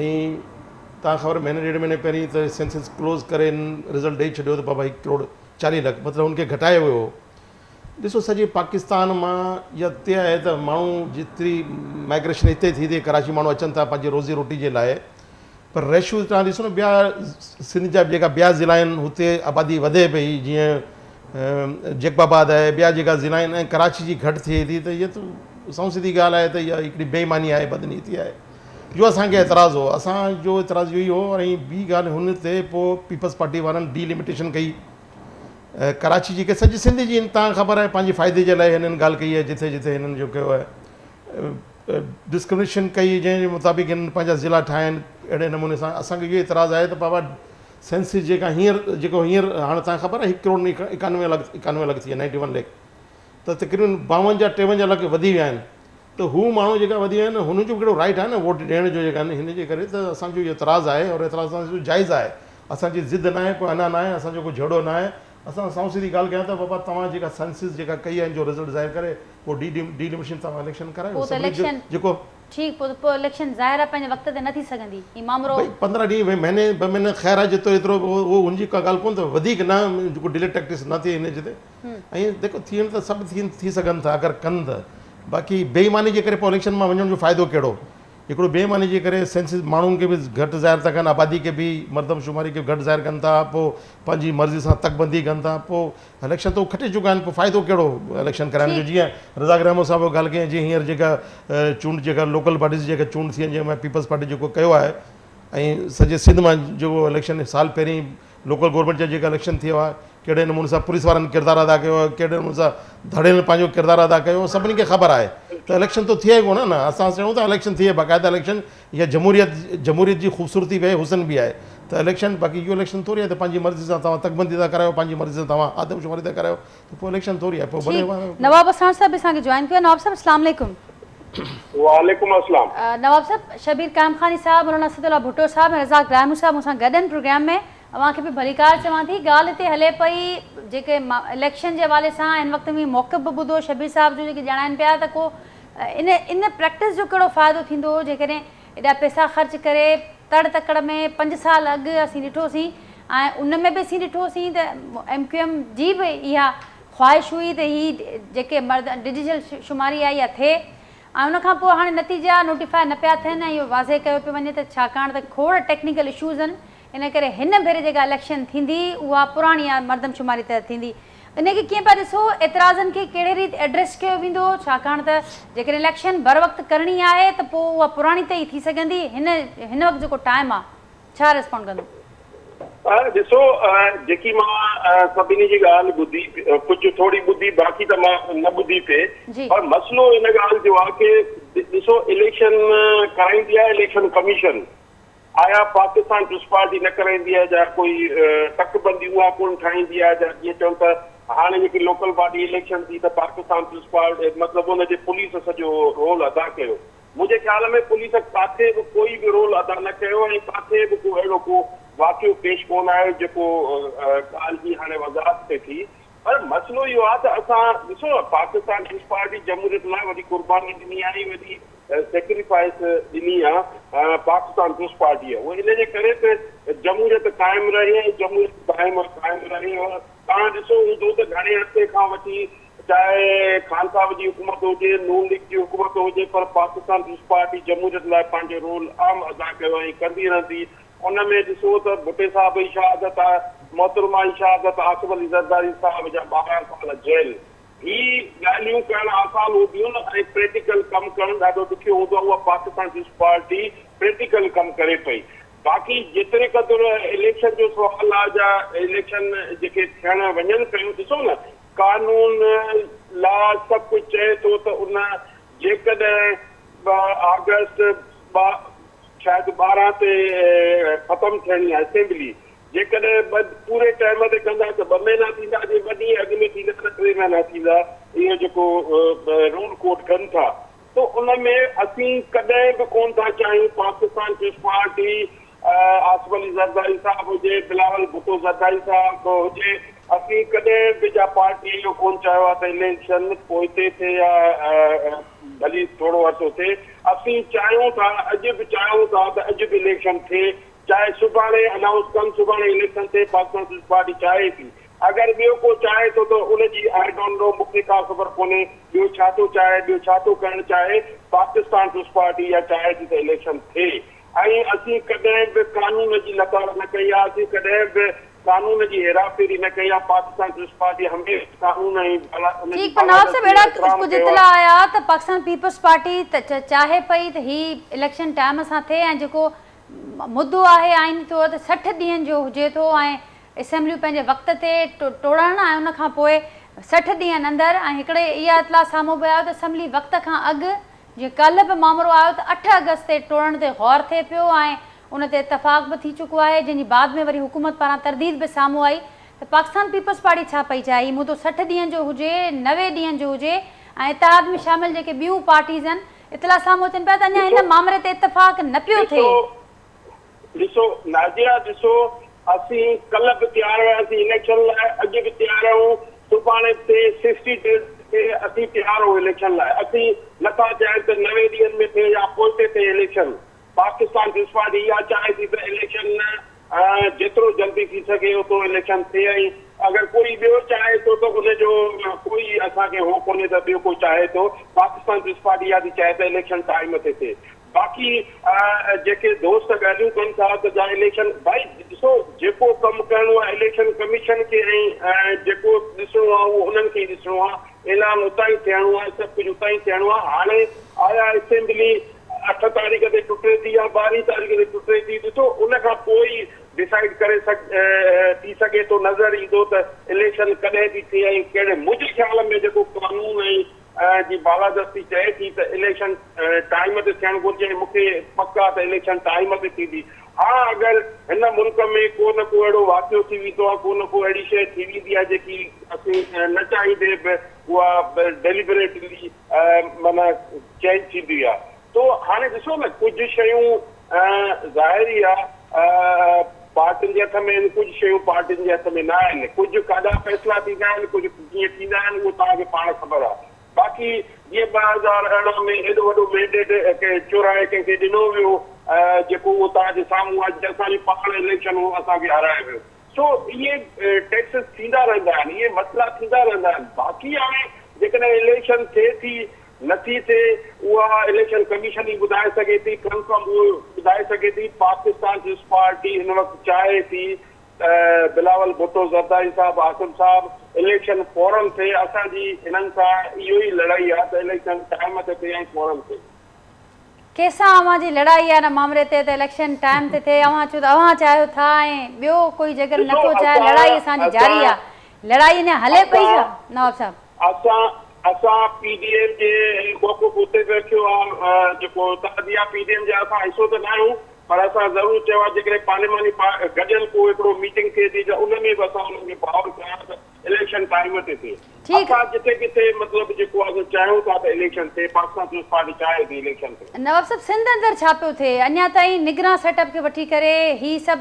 ۽ تان خبر مهيني ڏيڍ مهيني پهرين ته سينسز ڪلوز ڪري رزلٽ ڏئي ڇڏيو ته بابا هڪ ڪروڙ 40 لک مطلب هن کي گهٽايو ويو هو ڏسو سڄي پاڪستان مان اها طئي آهي ته ماڻهو جيتري مائگريشن هتي ٿي ٿئي ڪراچي ماڻهو اچن ٿا پنهنجي روزي روٽي جي لاء پر ريشو توهان ڏسو نه ٻيا سنڌ جا جيڪا ٻيا ضلعا آهن هتي آبادي وڌي پئي جيئن جيڪب آباد آهي ٻيا جيڪا ضلعا آهن ۽ ڪراچي جي گهٽ ٿئي ٿي ته اها ته سنئون سڌي ڳالهه آهي ته اها هڪڙي بي ايماني آهي بدنيتي آهي جو اسان کي اعتراض هو اسان جو اعتراض اهو ئي هو ۽ ٻي ڳالهه هن تي پوء پيپلز پارٽي وارن ڊي لميٽيشن ڪئي ڪراچي جي ڪي سڄي سنڌ جي تان خبر آهي پنهنجي فائدي جي لاء هنن ڳالهه ڪئي آهي جٿي جٿي هنن جو ڪيو آهي ڊسڪرمنيشن ڪئي جنهن جي مطابق هنن پنهنجا ضلعا ٺاهيا آهن اهڙي نموني سان اسان کي اهو اعتراض آهي ته بابا سينسس جيڪا هينئر جيڪو هينئر هاڻي تان خبر آهي هڪ ڪروڙ 91 لک 91 لک ٿي ويا 91 لک ته تقريبن 52 53 لک وڌي ويا آهن ته هو ماڻهو جيڪا وڌي ويا آهن هنن جو به ڪهڙو رائيٽ آهي نه ووٽ ڏيڻ جو جيڪا هن جي ڪري ته اسان جو اهو اعتراض آهي اور اعتراض اسان جو جائز آهي اسان جي ضد ناهي ڪو انا ناهي اسان جو ڪو جهيڙو ناهي اسان سنئون سڌي ڳالهه ڪيان ٿا بابا توهان جيڪا سينسز جيڪا ڪئي آهي ان جو رزلٽ ظاهر ڪري پوء ڊي ڊي لميشن توهان اليڪشن ڪرايو پوء ته سڀني جو اليڪشن جيڪو ٺيڪ پوء ته پوء اليڪشن ظاهر آهي پنهنجي وقت تي نه ٿي سگهندي هي مامرو. ڀئي 15 ڏينهن ڀئي مهيني ٻه مهينا خير آهي جيترو ايترو اهو ان جي ڪا ڳالهه ڪونه ته وڌيڪ نه جيڪو ڊلي ٽيڪٽس نه ٿئي هن جي تي ۽ جيڪو ٿيڻ ته سڀ ٿين ٿي سگهن ٿا اگر ڪن ته باقي بي ايماني جي ڪري پوء اليڪشن مان وڃڻ جو فائدو ڪهڙو؟ هڪڙو بي ايماني جي ڪري سينسز ماڻهن کي به گهٽ ظاهر ٿا ڪن، آبادي کي به، مردم شماري کي به گهٽ ظاهر ڪن ٿا، پوء پنهنجي مرضي سان تڪبندي ڪن ٿا، پوء اليڪشن ته هو کٽي چڪا آهن، پوء فائدو ڪهڙو اليڪشن ڪرائڻ جو؟ ٺيڪ. جيئن رزاق رحمون صاحب ڳالهه ڪئي، جيئن هينئر جيڪا چونڊ جيڪا لوڪل باڊيز جي جيڪا چونڊ ٿي آهي، جنهن ۾ پيپلز پارٽي جيڪو ڪيو آهي ۽ سڄي سنڌ مان جيڪو اليڪشن سال پهرين لوڪل گورنمينٽ جا جيڪا اليڪشن ٿيا هئا، ڪهڙي نموني سان پوليس وارن ڪردار ادا ڪيو آهي، ڪهڙي نموني سان ڌڙيل پنهنجو ڪردار ادا ڪيو، سڀني کي خبر آهي ته اليڪشن ته ٿئي ڪونه نه. اسان چئون ٿا اليڪشن ٿئي، باقاعده اليڪشن اها جمهوريت جمهوريت جي خوبصورتي به آهي، حسن به آهي ته اليڪشن، باقي اهو اليڪشن ٿوري آهي ته پنهنجي مرضي سان توهان تڪبندي ٿا ڪرايو، پنهنجي مرضي سان توهان آدمشماري ٿا ڪرايو ته پوء اليڪشن ٿوري آهي، پوء ڀلي. ٺيڪ، نواب وساڻ صاحب به اسان کي جوائن ڪيو آهي. نواب صاحب اسلام عليڪم. وعليڪم السلام. نواب صاحب، شبير قائمخاني صاحب، مولانا اسد الله ڀٽو صاحب ۽ رزاق راهمون صاحب مون سان گڏ آهن پروگرام ۾. اوهان کي به ڀليڪار چوان ٿي. ڳالهه هتي هلي پئي جيڪي اليڪشن جي حوالي سان هن وقت ۾ موقف به ٻڌو شبير صاحب جو، جيڪي ڄاڻائن پيا ته ڪو ان ان پريڪٽس جو ڪهڙو فائدو ٿيندو جيڪڏهن ايڏا پئسا خرچ ڪري تڙ تڪڙ ۾ 5 سال اڳ اسين ڏٺوسين ۽ ان ۾ به اسين ڏٺوسين ته ايم ڪيو ايم جي به اها خواهش هئي ته هي جيڪي مرد ڊجيٽل شماري آهي اها ٿئي ۽ ان کان پوء هاڻي نتيجا نوٽيفاء نه پيا ٿين ۽ اهو واضح ڪيو پيو وڃي ته ڇاڪاڻ ته کوڙ ٽيڪنيڪل اشوز آهن، ان ڪري هن ڀيري جيڪا اليڪشن ٿيندي اها پراڻي مردم شماري تحت ٿيندي. ان کي ڪيئن پيا ڏسو؟ اعتراضن کي ڪهڙي ريت ايڊريس ڪيو ويندو؟ ڇاڪاڻ ته جيڪڏهن اليڪشن بر وقت ڪرڻي آهي ته پوء اها پراڻي تي ئي ٿي سگهندي. هن هن وقت جيڪو ٽائيم آهي، ڇا ريسپونڊ ڪندو؟ ڏسو، جيڪي مان سڀني جي ڳالهه ٻڌي، ڪجهه ٿوري ٻڌي، باقي ته مان نه ٻڌي پئي، پر مسئلو ان ڳالهه جو آهي ڪه ڏسو، اليڪشن ڪرائيندي آهي اليڪشن ڪميشن، آيا پاڪستان پيپلز پارٽي نه ڪرائيندي آهي جا ڪوئي تڪ بندي اها ڪونه ٺاهيندي آهي جا جيئن چون ته هاڻي جيڪي لوڪل باڊي اليڪشن ٿي ته پاڪستان پيپلز پارٽي مطلب ان جي پوليس سڄو رول ادا ڪيو. منهنجي خيال ۾ پوليس ڪاٿي به ڪوئي به رول ادا نه ڪيو ۽ ڪاٿي به ڪو اهڙو ڪو واقعو پيش ڪونه آيو جيڪو ڳالهه جي هاڻي وضاحت ٿئي ٿي. پر مسئلو اهو آهي ته اسان ڏسو نه، پاڪستان پيپلز پارٽي جمهوريت لاء وڏي قرباني ڏني آهي، وڏي سيڪريفائس ڏني آهي پاڪستان پيپلز پارٽيء، اهو ان جي ڪري ته جمهوريت قائم رهي ۽ جمهوريت قائم قائم رهي. توهان ڏسو هوندو ته گهڻي عرصي کان وٺي چاهي خان صاحب جي حڪومت هجي، نون ليگ جي حڪومت هجي، پر پاڪستان پيپلز پارٽي جمهوريت لاء پنهنجو رول اهم ادا ڪيو ۽ ڪندي رهندي. ان ۾ ڏسو ته ڀٽي صاحب جي شهادت، محترمه جي شهادت، آصف علي زرداري صاحب جا 12 سال جيل، هي ڳالهيون ڪرڻ آسان هونديون ۽ پريڪٽيڪل ڪم ڪرڻ ڏاڍو ڏکيو هوندو آهي، اها پاڪستان پيپلز پارٽي پريڪٽيڪل ڪم ڪري پئي. باقي جيتري قدر اليڪشن جو سوال آهي جا اليڪشن جيڪي ٿيڻ وڃن پيون، ڏسو نه قانون لا سڀ ڪجهه چئي ٿو ته ان جيڪڏهن 2 آگسٽ 2 شايد 12 تي ختم ٿيڻي آهي اسيمبلي، جيڪڏهن ٻه پوري ٽائيم تي ڪندا ته 2 مهينا ٿيندا، جي 2 ڏينهن اڳ ۾ ٿيندا ته 3 مهينا ٿيندا. اهو جيڪو رول ڪوڊ ڪن ٿا ته ان ۾ اسين ڪڏهن به ڪونه ٿا چاهيون پاڪستان پيپلز پارٽي، آصف علي زرداري صاحب هجي، بلاول ڀٽو زرداري صاحب هجي، اسين ڪڏهن به جا پارٽي اهو ڪونه چاهيو آهي ته اليڪشن پوئتي ٿئي يا ڀلي ٿورو عرصو ٿئي. اسين چاهيون ٿا، اڄ به چاهيون ٿا ته اڄ به اليڪشن ٿئي، چاهي سڀاڻي انائونس ڪن، سڀاڻي اليڪشن ٿئي، پاڪستان پيپلز پارٽي چاهي ٿي. اگر ٻيو ڪو چاهي ٿو ته ان جي I don't know, مون کي ڪا خبر ڪونهي ٻيو ڇا ٿو چاهي، ٻيو ڇا ٿو ڪرڻ چاهي. پاڪستان پيپلز پارٽي اها چاهي ٿي ته اليڪشن ٿئي ۽ اسين ڪڏهن به قانون جي لتاڙ نه ڪئي آهي، اسين ڪڏهن به قانون جي هيراڦيري نه ڪئي آهي. پاڪستان پيپلز پارٽي هميشه قانون ۽ ان جي ٺيڪ، پر نواب صاحب بالادستي جو اهڙا احترام ڪجهه ڪيو اطلاع آهي. آيا ته پاڪستان پيپلز پارٽي چاهي پئي ته هي اليڪشن ٽائيم سان ٿئي ۽ جيڪو مدو آهي آئيني طور تي 60 ڏينهن جو هجي ٿو ۽ اسيمبليون پنهنجي وقت تي ٽوڙڻ ۽ ان کان پوء 60 ڏينهن اندر، ۽ هڪڙي اها اطلاع سامهون به آيو ته اسيمبلي وقت کان اڳ، جيئن ڪالهه به مامرو آيو ته 8 آگسٽ تي ٽوڙڻ تي غور ٿئي پيو ۽ ان تي اتفاق به ٿي چڪو آهي، جنهن جي بعد ۾ وري حڪومت پاران ترديد به سامهون آئي ته پاڪستان پيپلز پارٽي ڇا پئي چاهي، هي مدو 60 ڏينهن جو هجي، 90 ڏينهن جو هجي ۽ اتحاد ۾ شامل جيڪي ٻيون پارٽيز آهن، اطلاع سامهون اچن پيا ته اڃا ڏسو هن مامري تي اتفاق نه پيو ٿئي. ڏسو ڏسو نازيا ڏسو، اسين ڪلهه به تيار هياسين اليڪشن لاء، اڄ به تيار آهيون، سڀاڻي به ٿئي، 60 ڊيز ٿئي، اسين تيار آهيون اليڪشن لاء. اسين نٿا چاهيون ته 90 ڏينهن ۾ ٿئي يا پوئتي ٿئي اليڪشن. پاڪستان پيپلز پارٽي اها چاهي ٿي ته اليڪشن جيترو جلدي ٿي سگهي اوترو اليڪشن ٿئي ۽ اگر ڪوئي ٻيو چاهي ٿو ته ان جو ڪوئي اسان کي هو ڪونهي ته ٻيو ڪو چاهي ٿو. پاڪستان پيپلز پارٽي اها ٿي چاهي ته اليڪشن ٽائيم تي ٿئي. باقي جيڪي دوست ڳالهيون ڪن ٿا ته جا اليڪشن، ڀائي ڏسو جيڪو ڪم ڪرڻو آهي اليڪشن ڪميشن کي ۽ جيڪو ڏسڻو آهي اهو انهن کي ئي ڏسڻو آهي، اعلان اتان ئي ٿيڻو آهي، سڀ ڪجهه اتان ئي ٿيڻو آهي. هاڻي آيا اسيمبلي 8 تاريخ تي ٽٽي ٿي يا 12 تاريخ تي ٽٽي ٿي، ڏسو ان کان پوء ئي ڊسائيڊ ڪري ٿي سگهي ٿو، نظر ايندو ته اليڪشن ڪڏهن ٿي ٿئي ۽ ڪهڙي. منهنجي خيال ۾ جيڪو قانون ۽ جي بالادستي چئي ٿي ته اليڪشن ٽائيم تي ٿيڻ گهرجي ۽ مون کي پڪ آهي ته اليڪشن ٽائيم تي ٿيندي. ها اگر هن ملڪ ۾ ڪو نه ڪو اهڙو واقعو ٿي ويندو آهي، ڪو نه ڪو اهڙي شيء ٿي ويندي آهي جيڪي اسين نه چاهيندي به اها ڊيليبريٽلي معنيٰ چينج ٿيندي آهي. تو هاڻي ڏسو نه ڪجهه شيون ظاهر ئي آهي پارٽين جي هٿ ۾ آهن، ڪجهه شيون پارٽين جي هٿ ۾ نه آهن. ڪجهه ڪاڏا فيصلا ٿيندا آهن، ڪجهه ڪيئن ٿيندا آهن اهو توهان کي پاڻ خبر آهي. باقي جيئن 2018 ۾ ايڏو وڏو مينڊيٽ چورائي ڪنهن کي ڏنو ويو جيڪو اهو توهان جي سامهون آهي، جنهن اسان جي پاڻ اليڪشن هو اسان کي هارائي ويو. سو اهي ٽيڪسز ٿيندا رهندا آهن، اهي مسئلا ٿيندا رهندا آهن. باقي هاڻي جيڪڏهن اليڪشن ٿئي ٿي نٿي ٿئي اها اليڪشن ڪميشن ئي ٻڌائي سگهي ٿي، ڪنفرم اهو ٻڌائي سگهي ٿي. پاڪستان پيپلز پارٽي هن وقت چاهي ٿي ته بلاول ڀٽو زرداري صاحب، آصف صاحب اليڪشن فورن ٿئي، اسان جي هنن سان اهو ئي لڙائي آهي ته اليڪشن ٽائيم تي ٿئي ۽ فورن ٿئي. ڪيسان اوهان جي لڙائي آهي ان مامري تي ته اليڪشن ٽائيم تي ٿئي، اوهان چئو ته اوهان چاهيو ٿا ۽ ٻيو ڪوئي جيڪڏهن ڏسو نٿو چاهي، اسان لڙائي اسان جي جاري اسان آهي، لڙائي اڃا هلي پئي ڇا اسان نواب صاحب؟ اسان اسان پي ڊي ايم جي موقف اتي به رکيو آهي جيڪو اتحادي آهي، پي ڊي ايم جا اسان حصو ته نه آهيون پر اسان ضرور چيو آهي جيڪڏهن پارلياماني گڏيل ڪو هڪڙو ميٽنگ ٿئي ٿي ته ان ۾ به اسان انهن کي باور ڪرايو ته اليڪشن ٽائيم تي ٿئي. ٺيڪ. اسان جتي ڪٿي مطلب جيڪو آهي سو چاهيون ٿا ته اليڪشن ٿئي، پاڪستان پيپلز پارٽي چاهي ٿي اليڪشن ٿئي. نواب صاحب سنڌ اندر ڇا پيو ٿئي؟ اڃا تائين نگران سيٽ اپ کي وٺي ڪري هي سڀ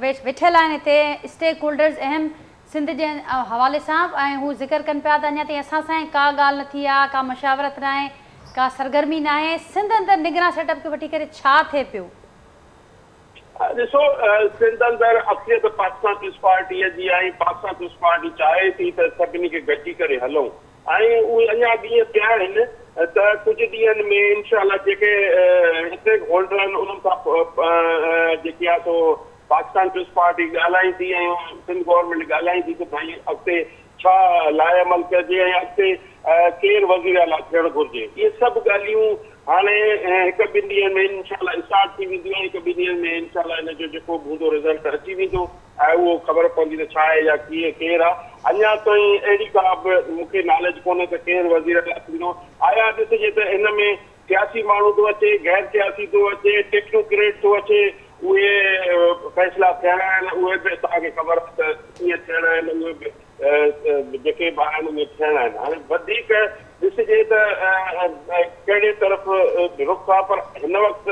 ويٺل آهن هتي اسٽيڪ هولڊرز اهم سنڌ جي حوالي سان ۽ هو ذڪر ڪن پيا ته اڃا تائين اسان سان ڪا ڳالهه نه ٿي آهي، ڪا مشاورت ناهي، ڪا سرگرمي ناهي، سنڌ اندر نگران سيٽ اپ کي وٺي ڪري ڇا ٿئي پيو؟ ڏسو سنڌ اندر اڪثريت پاڪستان پيپلز پارٽيء جي آهي ۽ پاڪستان پيپلز پارٽي چاهي ٿي ته سڀني کي گڏجي ڪري هلون ۽ اهي اڃا ڏينهن پيا آهن ته ڪجهه ڏينهن ۾ انشاء الله جيڪي اسٽيڪ هولڊر آهن انهن سان جيڪي آهي سو پاڪستان پيپلز پارٽي ڳالهائيندي ۽ سنڌ گورنمينٽ ڳالهائيندي ته ڀائي اڳتي ڇا لاء عمل ڪجي ۽ اڳتي ڪير وزير اعليٰ ٿيڻ گهرجي. اهي سڀ ڳالهيون هاڻي هڪ ٻن ڏينهن ۾ انشاء الله اسٽارٽ ٿي وينديون ۽ هڪ ٻن ڏينهن ۾ انشاء الله ان جو جيڪو به هوندو رزلٽ اچي ويندو ۽ اهو خبر پوندي ته ڇا آهي يا ڪيئن ڪير آهي. اڃا تائين اهڙي ڪا به مون کي ناليج ڪونهي ته ڪير وزير اعليٰ ٿيندو. آيا ڏسجي ته هن ۾ سياسي ماڻهو ٿو اچي، غير سياسي ٿو اچي، ٽيڪنوڪريٽ ٿو اچي، اهي فيصلا ٿيڻا آهن، اهي به توهان کي خبر آهي ته ڪيئن ٿيڻا آهن، اهي به جيڪي به آهن اهي ٿيڻا آهن. هاڻي وڌيڪ ڏسجي ته ڪهڙي طرف رخ آهي پر هن وقت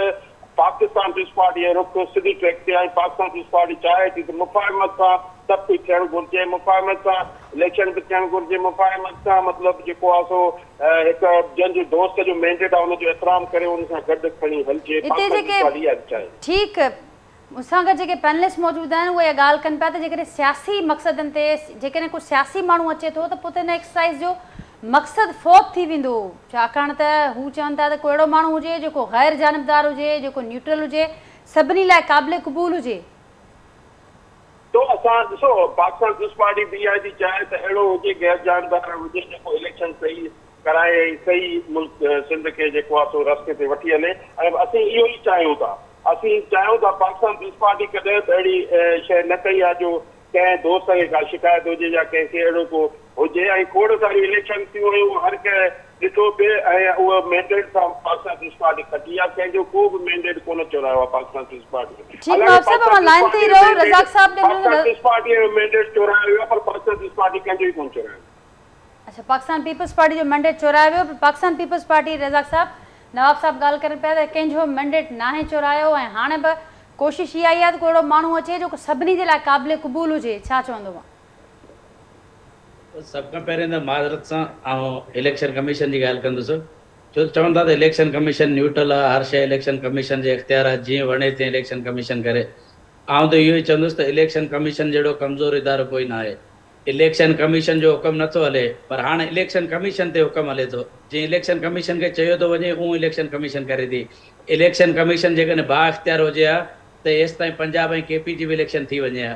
پاڪستان پيپلز پارٽي جو رخ سڌي ٽريڪ تي آهي ۽ پاڪستان پيپلز پارٽي چاهي ٿي ته مفاهمت سان سڀ ڪجهه ٿيڻ گهرجي، مفاهمت سان اليڪشن به ٿيڻ گهرجي، مفاهمت سان مطلب جيڪو آهي سو هڪ جنهن جو دوست جو مينڊيٽ آهي ان جو احترام ڪري ان سان گڏ کڻي هلجي، هتي پاڪستان جيڪي پيپلز پارٽي اها به چاهي. ٺيڪ مون سان گڏ جيڪي پينلسٽ موجود آهن اهي اها ڳالهه ڪن پيا ته جيڪڏهن سياسي مقصدن تي جيڪڏهن ڪو سياسي ماڻهو اچي ٿو ته پوء ته ان ايڪسرسائيز جو مقصد فوت ٿي ويندو ڇاڪاڻ ته هو چون ٿا ته ڪو اهڙو ماڻهو هجي جيڪو غير جانبدار هجي جيڪو نيوٽرل هجي سڀني لاء قابل قبول هجي. تو اسان ڏسو پاڪستان پيپلز پارٽي به اها ٿي چاهي ته اهڙو هجي غير جانبدار هجي جيڪو اليڪشن صحيح ڪرائي ۽ صحيح ملڪ سنڌ کي جيڪو آهي سو رستي تي وٺي هلي ۽ اسين اهو ئي چاهيون ٿا اسين چاهيون ٿا پاڪستان پيپلز پارٽي ڪڏهن به اهڙي شيء نه ڪئي آهي جو ڪنهن دوست کي ڪا شڪايت هجي يا ڪنهن کي اهڙو ڪو هجي ۽ کوڙ ساريون اليڪشن ٿيون هيون هر ڪنهن ڏٺو پئي ۽ اهو مينڊيٽ سان پاڪستان پيپلز پارٽي کٽي آهي ڪنهن جو ڪو به مينڊيٽ ڪونه چورايو آهي پاڪستان پيپلز پارٽي ٺيڪ نواب صاحب اوهان لائين تي ئي رهو رزاق صاحب ڏي پاڪستان پيپلز پارٽي جو مينڊيٽ چورايو ويو آهي پر پاڪستان پيپلز پارٽي ڪنهن جو ئي ڪونه چورايو. اڇا پاڪستان پيپلز پارٽي جو مينڊيٽ چورايو ويو پر پاڪستان پيپلز پارٽي رزاق صاحب نواب صاحب ڳالهه ڪرن پيا ته ڪنهن جو مينڊيٽ ناهي چورايو ۽ هاڻي به ڪوشش اها ئي آهي ته ڪو اهڙو ماڻهو اچي جيڪو سڀني جي لاء قابل قبول هجي ڇا چوندو اوهان؟ سڀ کان پهرين ته معذرت سان آئون اليڪشن ڪميشن جي ڳالهه ڪندس ڇو ته چون ٿا ته اليڪشن ڪميشن نيوٽرل آهي هر شيء اليڪشن ڪميشن جي اختيار آهي جيئن وڻي تيئن اليڪشن ڪميشن ڪري آئون ته اهو ئي چوندس ته اليڪشن ڪميشن جهڙو ڪمزور ادارو ڪوئي ناهي اليڪشن ڪميشن جو حڪم نٿو هلي پر هاڻ اليڪشن ڪميشن تي حڪم هلي ٿو. جيئن اليڪشن ڪميشن کي چيو ٿو وڃي اهو اليڪشن ڪميشن ڪري ٿي. اليڪشن ڪميشن جيڪڏهن با اختيار هجي ها ته ايستائين پنجاب ۽ ڪي پي جي به اليڪشن ٿي وڃي ها.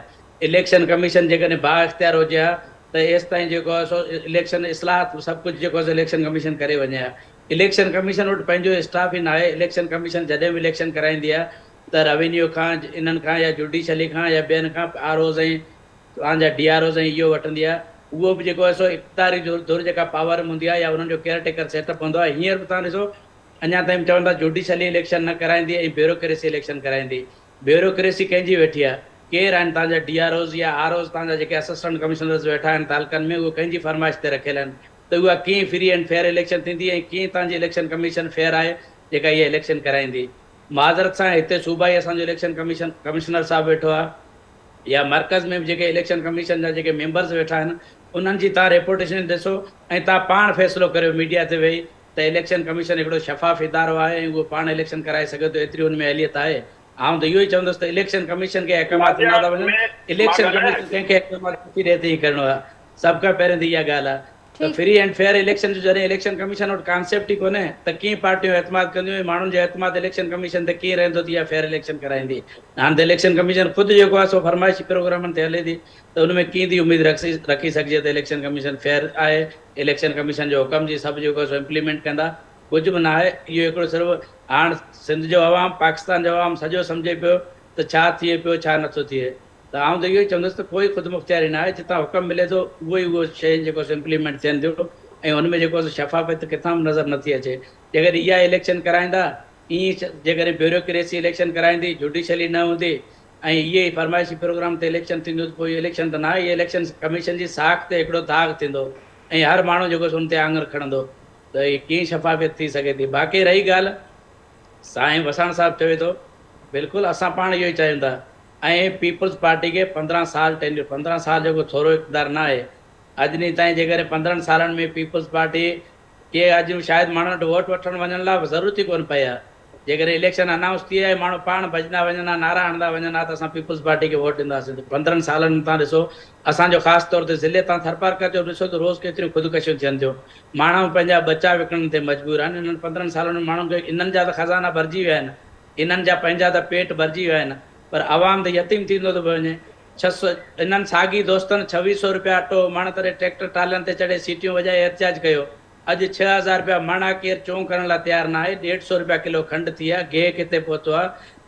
اليڪشن ڪميشن جيڪڏهن با اختيار هجي ها ته ايستائين جيڪو آهي سو اليڪشن اصلاحات سڀ ڪجهه جيڪو آهي سو اليڪشن ڪميشن ڪري وڃي ها. اليڪشن ڪميشن وٽ پنهنجو اسٽاف ئي ناهي. اليڪشن ڪميشن جڏهن به اليڪشن ڪرائيندي آهي ته روينيو کان انهن کان يا جوڊيشلي کان يا ٻين کان آر اوز ۽ توهان جا ڊي آر اوز ۽ اهو وٺندي آهي. اهو به جيڪو آهي سو اقتداري ڌر جيڪا پاور ۾ هوندي آهي يا انهن جو ڪيئر ٽيڪر سيٽ اپ هوندو آهي. هينئر به توهان ڏسو اڃا تائين به چون ٿا جوڊيشلي اليڪشن نه ڪرائيندي ۽ بيوروڪريسي اليڪشن ڪرائيندي. بيوروڪريسي ڪنهن جي ويٺي آهي؟ ڪير آهن توهان جا ڊي آر اوز يا آر اوز توهان جا جيڪي اسسٽنٽ ڪمشنرز ويٺا آهن تعلقن ۾ اهي ڪنهن جي فرمائش تي رکيل آهن ته اها ڪيئن فري اينڊ فيئر اليڪشن ٿيندي ۽ ڪيئن توهان جي اليڪشن ڪميشن فيئر آهي جيڪا اها اليڪشن ڪرائيندي. معذرت سان هتي صوبائي اسان جو اليڪشن ڪميشن ڪمشنر صاحب ويٺو آهي يا مرڪز ۾ به جيڪي اليڪشن ڪميشن جا جيڪي ميمبرز ويٺا آهن انهن جي توهان ريپوٽيشن ڏسو ۽ توهان پاڻ فيصلو ڪريو ميڊيا تي ويهي ته اليڪشن ڪميشن هڪڙو شفاف ادارو آهي ۽ اهو پاڻ اليڪشن ڪرائي سگهي ٿو ايتري ان ۾ اهليت آهي. آئون ته اهو ئي چوندس ته اليڪشن ڪميشن کي احڪامات ڏنا ٿا وڃن، اليڪشن ڪميشن ڪنهن کي احڪامات ڪٿي ڏئي ٿي ڪرڻو آهي. سڀ کان پهرين ته اها ڳالهه آهي ته فري اينڊ فيئر اليڪشن جو جڏهن اليڪشن ڪميشن وٽ ڪانسيپٽ ئي ڪونهي ته ڪيئن پارٽيون اعتماد ڪنديون ۽ ماڻهن جو اعتماد اليڪشن ڪميشن تي ڪيئن رهندو ته اها فيئر اليڪشن ڪرائيندي. هاڻ ته اليڪشن ڪميشن خود جيڪو آهي سو فرمائشي پروگرامن تي هلي ٿي ته ان ۾ ڪيئن ٿي اميد رکي سگهجي ته اليڪشن ڪميشن فيئر آهي، اليڪشن ڪميشن جو حڪم جي سڀ جيڪو آهي سو امپليمينٽ ڪندا. ڪجهه به ناهي اهو هڪڙو صرف هاڻ سنڌ جو عوام پاڪستان جو عوام سڄو سمجهي پيو ته ڇا ٿئي پيو ڇا نٿو ٿئي ته آئون ته اهو ئي چوندس ته ڪوئي خودمختياري ناهي جتان حڪم ملي ٿو اهو ئي اهو شيء جيڪو سو امپليمينٽ ٿين ٿيون ۽ ان ۾ جيڪو سو شفافيت ڪٿان به نظر نٿي اچي جيڪڏهن اها اليڪشن ڪرائيندا ائين جيڪڏهن بيوروڪريسي اليڪشن ڪرائيندي جوڊيشلي نه هوندي ۽ اهي ئي فرمائشي پروگرام تي اليڪشن ٿينديون ته پوء اهو اليڪشن ته ناهي اهي اليڪشن ڪميشن جي ساک تي هڪڙو داغ ٿيندو ۽ هر ماڻهو جيڪو سو ان تي آڱر کڻندو ته هي ڪيئن شفافيت ٿي سگهي ٿي. باقي رهي ڳالهه سائين وساڻ صاحب چوي ٿو بلڪل اسان پاڻ اهو ئي چاهيون ٿا ۽ پيپلز پارٽي کي 15 سال ٽينيور 15 سال جو ڪو ٿورو اقتدار نه آهي اڄ ڏينهن تائين جيڪڏهن 15 سالن ۾ پيپلز پارٽي کي اڄ شايد ماڻهن وٽ ووٽ وٺڻ وڃڻ لاء به ضرورت ئي ڪونه پئي ها جيڪڏهن اليڪشن انائونس ٿئي ۽ ماڻهو پاڻ ڀڄندا وڃن ها، نعرا هڻندا وڃن ها ته اسان پيپلز پارٽي کي ووٽ ڏينداسين ته 15 سالن ۾ توهان ڏسو اسان جو خاص طور تي ضلعي تان ٿرپارڪر جو ڏسو ته روز ڪيتريون خودڪشيون ٿين ٿيون. ماڻهو پنهنجا ٻچا وڪڻڻ تي مجبور آهن. انهن 15 سالن ۾ ماڻهن کي انهن جا ته خزانا ڀرجي ويا آهن، انهن جا پنهنجا ته پيٽ ڀرجي ويا آهن پر عوام ته يتيم ٿيندو ٿو پيو وڃي. 600 انهن ساڳي دوستن 2600 رپيا اٽو مڻ تڏهن ٽريڪٽر ٽرالين تي چڙهي سيٽيون وڄائي احتجاج ڪيو. اڄ 6000 رپيا مڻ آ ڪير چونگ ڪرڻ لاء تيار ناهي، 150 رپيا ڪلو کنڊ ٿي آ، گيهه ڪٿي پهتو آ،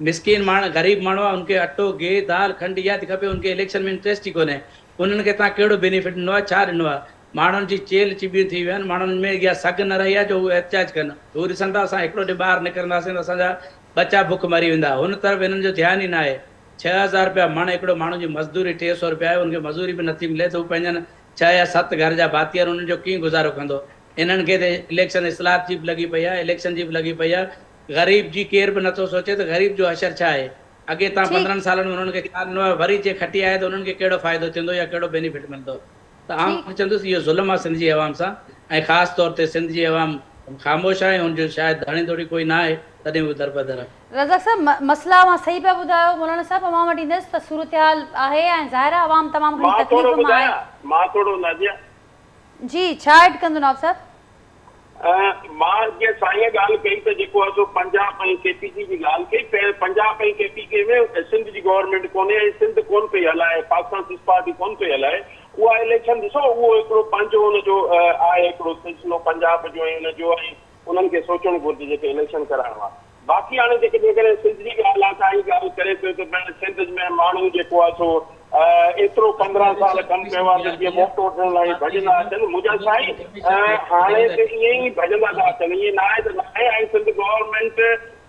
مسڪين ماڻ غريب ماڻهو آ ان کي اٽو، گيهه، دال، کنڊ اها ٿي کپي ان کي اليڪشن ۾ انٽريسٽ ئي ڪونهي، انهن کي توهان ڪهڙو بينيفٽ ڏنو آ، ڇا ڏنو آ، ماڻهن جي چيلهه چٻيون ٿي ويون آهن، ماڻهن ۾ اها سگهه نه رهي آ جو هو احتجاج ڪن، هو ڏسن ٿا اسان هڪڙو ڏينهن ٻاهر نڪرنداسين ته اسان جا ٻچا بک مري ويندا، هن طرف هنن جو ڌيان ئي ناهي، 6000 رپيا مڻ هڪڙو ماڻهو جي مزدوري 300 رپيا آهي ان کي مزوري به نٿي ملي ته هو پنهنجن 6 يا 7 گهر جا ڀاتي آهن انهن جو ڪيئن گذارو ڪندو؟ انهن کي ته اليڪشن اصلاحات جي به لڳي پئي آهي، اليڪشن جي به لڳي پئي آهي، غريب جي ڪير به نٿو سوچي ته غريب جو حشر ڇا آهي؟ اڳي تان 15 سالن ۾ انهن کي ڇا ڏنو آهي وري جي کٽي آهي ته انهن کي ڪهڙو فائدو ٿيندو يا ڪهڙو بينيفٽ ملندو؟ ته آئون چوندس اهو ظلم آهي سنڌ جي عوام سان ۽ خاص طور تي سنڌ جي عوام خاموش آهي ۽ ان جو شايد ڌڻي ڌوڙي ڪوئي نه آهي تڏهن هو دربدر آهي. رزاق صاحب مسئلا اوهان صحيح پيا ٻڌايو مولانا صاحب اوهان وٽ ايندس ته صورتحال آهي ۽ ظاهر آهي عوام تمام گهڻي مان ٿورو تڪليف مان آهي. ٻڌايان مان ٿورو ناديه. جي ڇا ايڊ ڪندو نواب صاحب. مان جيئن سائينء ڳالهه ڪئي ته جيڪو آهي سو پنجاب ۽ ڪي پي ڪي جي ڳالهه ڪئي پهرين پنجاب ۽ ڪي پي ڪي ۾ سنڌ جي گورنمينٽ ڪونهي ۽ سنڌ ڪونه پئي هلائي پاڪستان پيپلز پارٽي ڪونه پئي هلائي اها اليڪشن ڏسو اهو هڪڙو پنهنجو ان جو آهي هڪڙو سلسلو پنجاب جو ۽ ان جو ۽ انهن کي سوچڻ گهرجي جيڪي اليڪشن ڪرائڻ وارا باقي هاڻي جيڪڏهن سنڌ جي ڳالهه آهي ته آئين ڳالهه ڪري پيو ته ڀئي سنڌ ۾ ماڻهو جيڪو آهي سو ايترو 15 سال ڪم ڪيو آهي ته جيئن ووٽ وٺڻ لاء ڀڄندا اچن منهنجا سائين هاڻي ته ائين ئي ڀڄندا ٿا اچن ائين نه آهي ته نه آهي ۽ سنڌ گورنمينٽ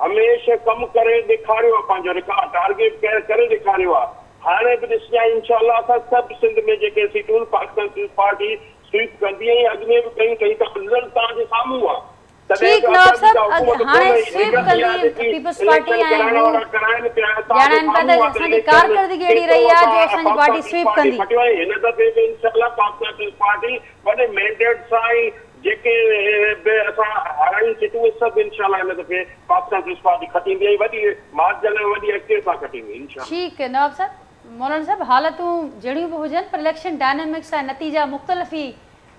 هميشه ڪم ڪري ڏيکاريو آهي پنهنجو رڪارڊ ٽارگيٽ ڪري ڏيکاريو آهي هاڻي به ڏسجانء انشاء الله اسان سڀ سنڌ ۾ جيڪي سيٽون پاڪستان پيپلز پارٽي سوئيپ ڪندي ۽ اڳ ۾ به ڪيون اٿئي ته رزلٽ توهان جي سامهون آهي. ٺيڪ نواب صاحب هاڻي سوئيپ ڪندي پيپلز پارٽي ۽ هو ڄاڻائن پيا ته اسان جي ڪارڪردگي اهڙي رهي آهي جو اسان جي پارٽي سوئيپ ڪندي. هن دفعي به انشاء الله پاڪستان پيپلز پارٽي وڏي مينڊيٽ سان ۽ جيڪي به اسان هارايون سيٽون اهي سڀ انشاء الله هن دفعي پاڪستان پيپلز پارٽي کٽيندي ۽ وڏي مارجن ۽ وڏي اڪثريت سان کٽيندي انشاء الله. ٺيڪ نواب صاحب. مولانا صاحب حالتون جهڙيون به هجن پر اليڪشن ڊائنامڪس ۽ نتيجا مختلف ئي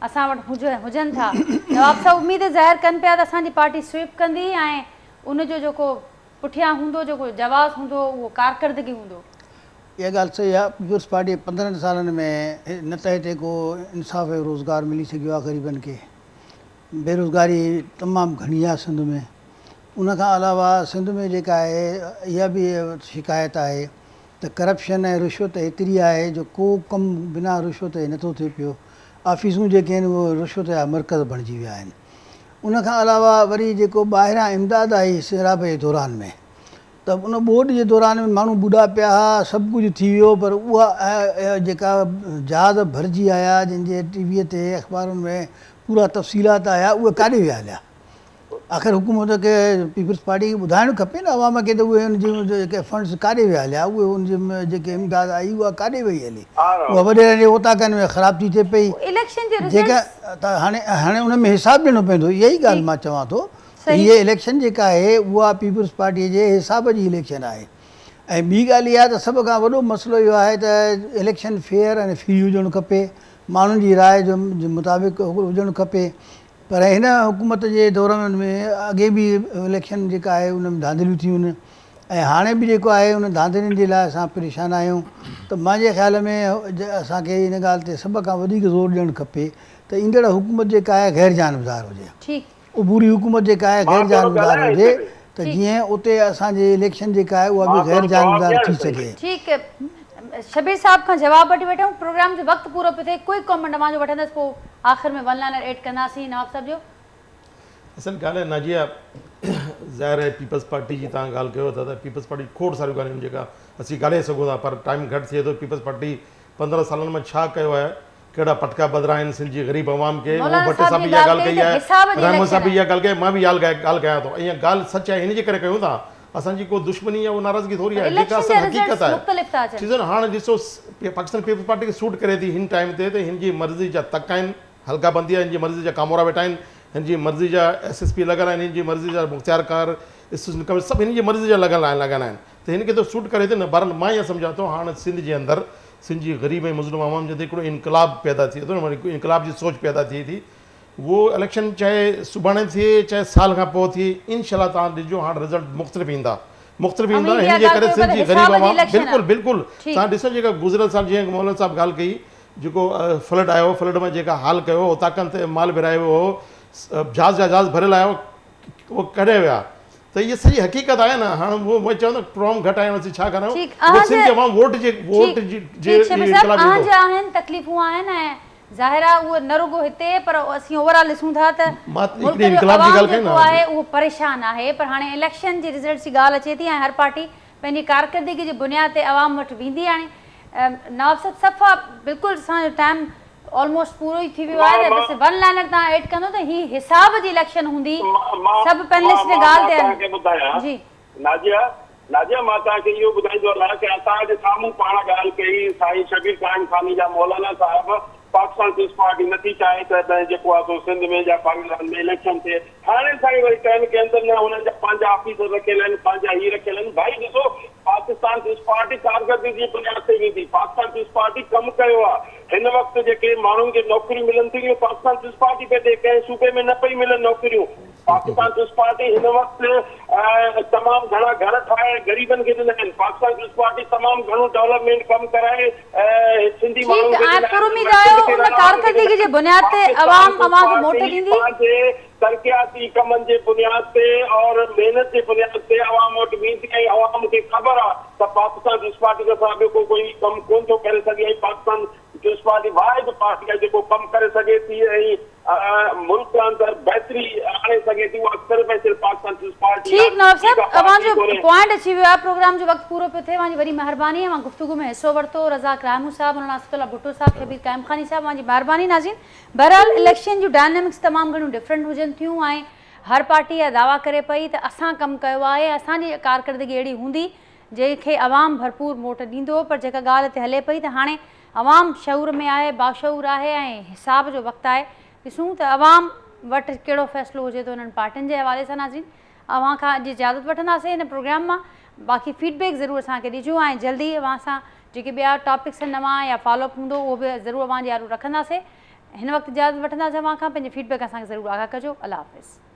اسان وٽ هجن ٿا. نواب صاحب اميد ظاهر ڪن پيا ته اسان جي پارٽي سوئپ ڪندي ۽ ان جو جيڪو پٺيان هوندو جيڪو جواز هوندو اهو ڪارڪردگي هوندو. اها ڳالهه صحيح آهي پيپلز پارٽي 15 سالن ۾ نه ته هتي ڪو انصاف جو روزگار ملي سگهيو آهي غريبن کي بيروزگاري تمام گهڻي آهي سنڌ ۾ ان کان علاوه سنڌ ۾ جيڪا آهي اها به شڪايت آهي ته ڪرپشن ۽ رشوت ايتري آهي جو ڪو ڪم بنا رشوت جي نٿو ٿئي پيو آفيسون جيڪي آهن اهي رشوت جا مرڪز بڻجي ويا آهن ان کان علاوه وري جيڪو ٻاهران امداد آئي سيلاب جي دوران ۾ ته ان ٻوڏ جي دوران ۾ ماڻهو ٻڏا پيا ها سڀ ڪجهه ٿي ويو پر اها جيڪا جهاز ڀرجي آيا جن جي ٽي وي تي اخبارن ۾ پورا تفصيلات آيا اهي ڪاڏي ويا هليا آخر حڪومت کي پيپلز پارٽي کي ٻڌائڻ کپي نه عوام کي ته اهي ان جي جيڪي فنڊز ڪاڏي ويا هليا اهي ان جي جيڪي امداد آئي اها ڪاڏي وئي هلي اها وڏيرن جي اوطاقن ۾ خراب ٿي ٿئي پئي اليڪشن جي جيڪا ته هاڻي هاڻي ان ۾ حساب ڏيڻو پوندو اها ئي ڳالهه مان چوان ٿو ته هيء اليڪشن جيڪا آهي اها پيپلز پارٽي جي حساب جي اليڪشن آهي ۽ ٻي ڳالهه اها ته سڀ کان وڏو مسئلو اهو آهي ته اليڪشن فيئر ۽ فري هجڻ کپي ماڻهن جي راء جو مطابق هجڻ کپي پر هن حڪومت جي دور ۾ اڳي به اليڪشن جيڪا آهي ان ۾ ڌانڌليون ٿيون آهن ۽ هاڻي به جيڪو آهي ان ڌانڌلين جي لاء اسان پريشان آهيون ته مانجي خيال ۾ اسان کي ان ڳالهه تي سڀ کان وڌيڪ زور ڏيڻ کپي ته ايندڙ حڪومت جيڪا آهي غير جانبدار هجي عبوري حڪومت جيڪا آهي غير جانبدار هجي ته جيئن اتي اسان جي اليڪشن جيڪا آهي اها به غير جانبدار ٿي سگهي. ٺيڪ شبير صاحب کان جواب وٺي وٺون پروگرام جو وقت پورو پيو ٿئي ڪوئڪ ڪامينٽ اوهان جو وٺندس پوء آخر ۾ ون لائنر ايڊ ڪنداسين نواب صاحب جو. اصل ڳالهه آهي ناجيه ظاهر آهي پيپلز پارٽي جي توهان ڳالهه ڪيو ٿا ته پيپلز پارٽي کوڙ ساريون ڳالهيون آهن جيڪا اسين ڳالهائي سگهون ٿا پر ٽائيم گهٽ ٿئي ٿو پيپلز پارٽي 15 سالن ۾ ڇا ڪيو آهي ڪهڙا پٽڪا ٻڌرا آهن سنڌ جي غريب عوام کي اهو مولانا ڀٽي صاحب صاحب جي به اها ڳالهه ڳالهه ڪئي ڪئي ته آهي حساب جي رحمت اليڪشن صاحب به آهي. اها ڳالهه ڪئي مان به اها ڳالهه ڪيان ٿو ۽ اها ڳالهه سچ آهي هن جي ڪري ڪيون ٿا اسان جي ڪو دشمني يا ناراضگي ٿوري پر آهي جيڪا اليڪشن اصل جا رزلٽس حقيقت آهي مختلف ٿا اچن. چيزن هاڻ ڏسو پاڪستان پيپلز پارٽي کي سوٽ ڪري ٿي هن ٽائيم تي ته هن جي مرضي جا تڪ آهن حلقا بندي آهي هن جي مرضي جا ڪامورا ويٺا آهن هن جي مرضي جا ايس ايس پي لڳل آهن هن جي مرضي جا مختيار ڪار اسسٽنٽ ڪمشنر سڀ هن جي مرضي جا لڳل آهن لڳل آهن ته هن کي ته سوٽ ڪري ٿي نه بهرحال مان اها سمجهان ٿو هاڻ سنڌ جي اندر سنڌ جي غريب ۽ مظلوم عوام جي اندر هڪڙو انقلاب پيدا ٿئي ٿو نه انقلاب جي سوچ پيدا ٿئي ٿي اهو اليڪشن چاهي سڀاڻي ٿئي چاهي سال کان پوء ٿئي انشاء الله توهان ڏسجو هاڻ رزلٽ مختلف ايندا مختلف ايندا اوهين هن اها جي ڳالهه ڪري ڪيو سنڌ پيا جي ته غريب حساب جي عوام اليڪشن بلڪل آهي بلڪل ٺيڪ توهان ڏسو جيڪا گذريل سال جيئن مولانا صاحب ڳالهه ڪئي جيڪو فلڊ آيو فلڊ ۾ جيڪا حال ڪيو اوطاقن تي مال ورهايو ويو هو جهاز جا جهاز ڀريل آيو اهو ڪڏهن ويا ته اها سڄي حقيقت آهي نه هاڻ اهو چوندو پروگرام گهٽ آهي اسين ڇا ڪرايون ٺيڪ اهو اوهان سنڌ جي جي عوام ووٽ جي ووٽ ٺيڪ جي جي ٺيڪ شبير صاحب انقلاب اوهان ايندو. جا آهن تڪليفون آهن ۽ ظاهر آهي اهو نه رڳو هتي پر اسين اوور آل ڏسون ٿا ته مان ملڪ هڪڙي جو انقلاب جي عوام ڳالهه ڪئي جيڪو نه آهي اهو پريشان آهي پر هاڻي اليڪشن جي رزلٽس جي ڳالهه اچي ٿي ۽ هر پارٽي پنهنجي ڪارڪردگي جي بنياد تي عوام وٽ ويندي هاڻي نواب صاحب صفا بلڪل اسان جو ٽائيم آلموسٽ پورو ئي ٿي ويو آهي ته بس ون لائنر توهان ايڊ ڪندو ته هي حساب جي اليڪشن هوندي سڀ پينلسٽ ان ڳالهه تي مان توهان کي ٻڌايان جي. نازيه نازيه مان توهان کي اهو ٻڌائيندو هلان ڪه اسان اڄ سامهون پاڻ ڳالهه ڪئي سائين شبير قائم خاني جا مولانا صاحب پاڪستان پيپلز پارٽي نٿي چاهي ته جيڪو آهي سو سنڌ ۾ يا پاڪستان ۾ اليڪشن ٿئي هاڻي سائين وري ڪنهن نه ڪنهن اندر نه هنن جا پنهنجا آفيسر رکيل آهن پنهنجا هي رکيل آهن ڀائي ڏسو پاڪستان پيپلز پارٽي ڪارڪردگي جي بنياد تي ويندي پاڪستان پيپلز پارٽي ڪم ڪيو آهي هن وقت جيڪي ماڻهن کي نوڪريون ملن ٿيون اهو پاڪستان پيپلز پارٽي پئي ڏي ڪنهن صوبي ۾ نه پئي ملن نوڪريون پاڪستان پيپلز پارٽي هن وقت تمام گهڻا گهر ٺاهي غريبن کي ڏنا آهن پاڪستان پيپلز پارٽي تمام گهڻو ڊولپمينٽ ڪم ڪرائي سنڌي ٺيڪ ماڻهن کي ۽ ڏنا آهن پراميد سنڌ آهيو کي ان رهڻ وارن کي ڪارڪردگي ڏنا جي آهن بنياد تي پاڪستان عوام پيپلز اوهان کي موٽ پارٽي ڏيندي. پنهنجي ترقياتي ڪمن جي بنياد تي اور محنت جي بنياد تي عوام وٽ ويندي ۽ عوام کي خبر آهي ته پاڪستان پيپلز پارٽي کان سواء ٻيو ڪو ڪوئي ڪم ڪون ٿو ڪري سگهي ۽ پاڪستان پيپلز پارٽي واحد پارٽي آهي جيڪو ڪم ڪري سگهي ٿي ۽ ملڪ اندر بهتري آڻي سگهي ٿي اها صرف ۽ صرف پاڪستان پيپلز پارٽي آهي ٺيڪ نواب ٻي صاحب ڪا اوهان پارٽي جو ڪونهي. پوائنٽ اچي ويو آهي پروگرام جو وقت پورو پيو ٿئي اوهان جي وڏي مهرباني اوهان گفتگو ۾ حصو ورتو رزاق راهمون صاحب مولانا اسد الله ڀٽو صاحب شبير قائم خاني صاحب اوهان جي مهرباني ناظرين بهرحال اليڪشن جون ڊائنامڪس تمام گهڻيون ڊفرنٽ هجن ٿيون ۽ هر پارٽي اها دعويٰ ڪري پئي ته اسان ڪم ڪيو آهي اسان جي ڪارڪردگي اهڙي هوندي جنهن کي عوام ڀرپور موٽ ڏيندو پر جيڪا ڳالهه هتي هلي پئي ته هاڻي عوام شعور ۾ آهي، باشعور آهي ۽ حساب جو وقت آهي، ڏسون ته عوام وٽ ڪهڙو فيصلو هجي ٿو انهن پارٽين جي حوالي سان ناظرين اوهان کان اڄ اجازت وٺنداسين هن پروگرام مان باقي فيڊ بيڪ ضرور اسان کي ڏجو ۽ جلدي اوهان سان جيڪي ٻيا ٽاپڪس نوان يا فالو اپ هوندو اهو به ضرور اوهان جي آڏو رکنداسين. هن وقت اجازت وٺنداسين اوهان کان، پنهنجي فيڊ بيڪ اسان کي ضرور آگاهه ڪجو. الله حافظ.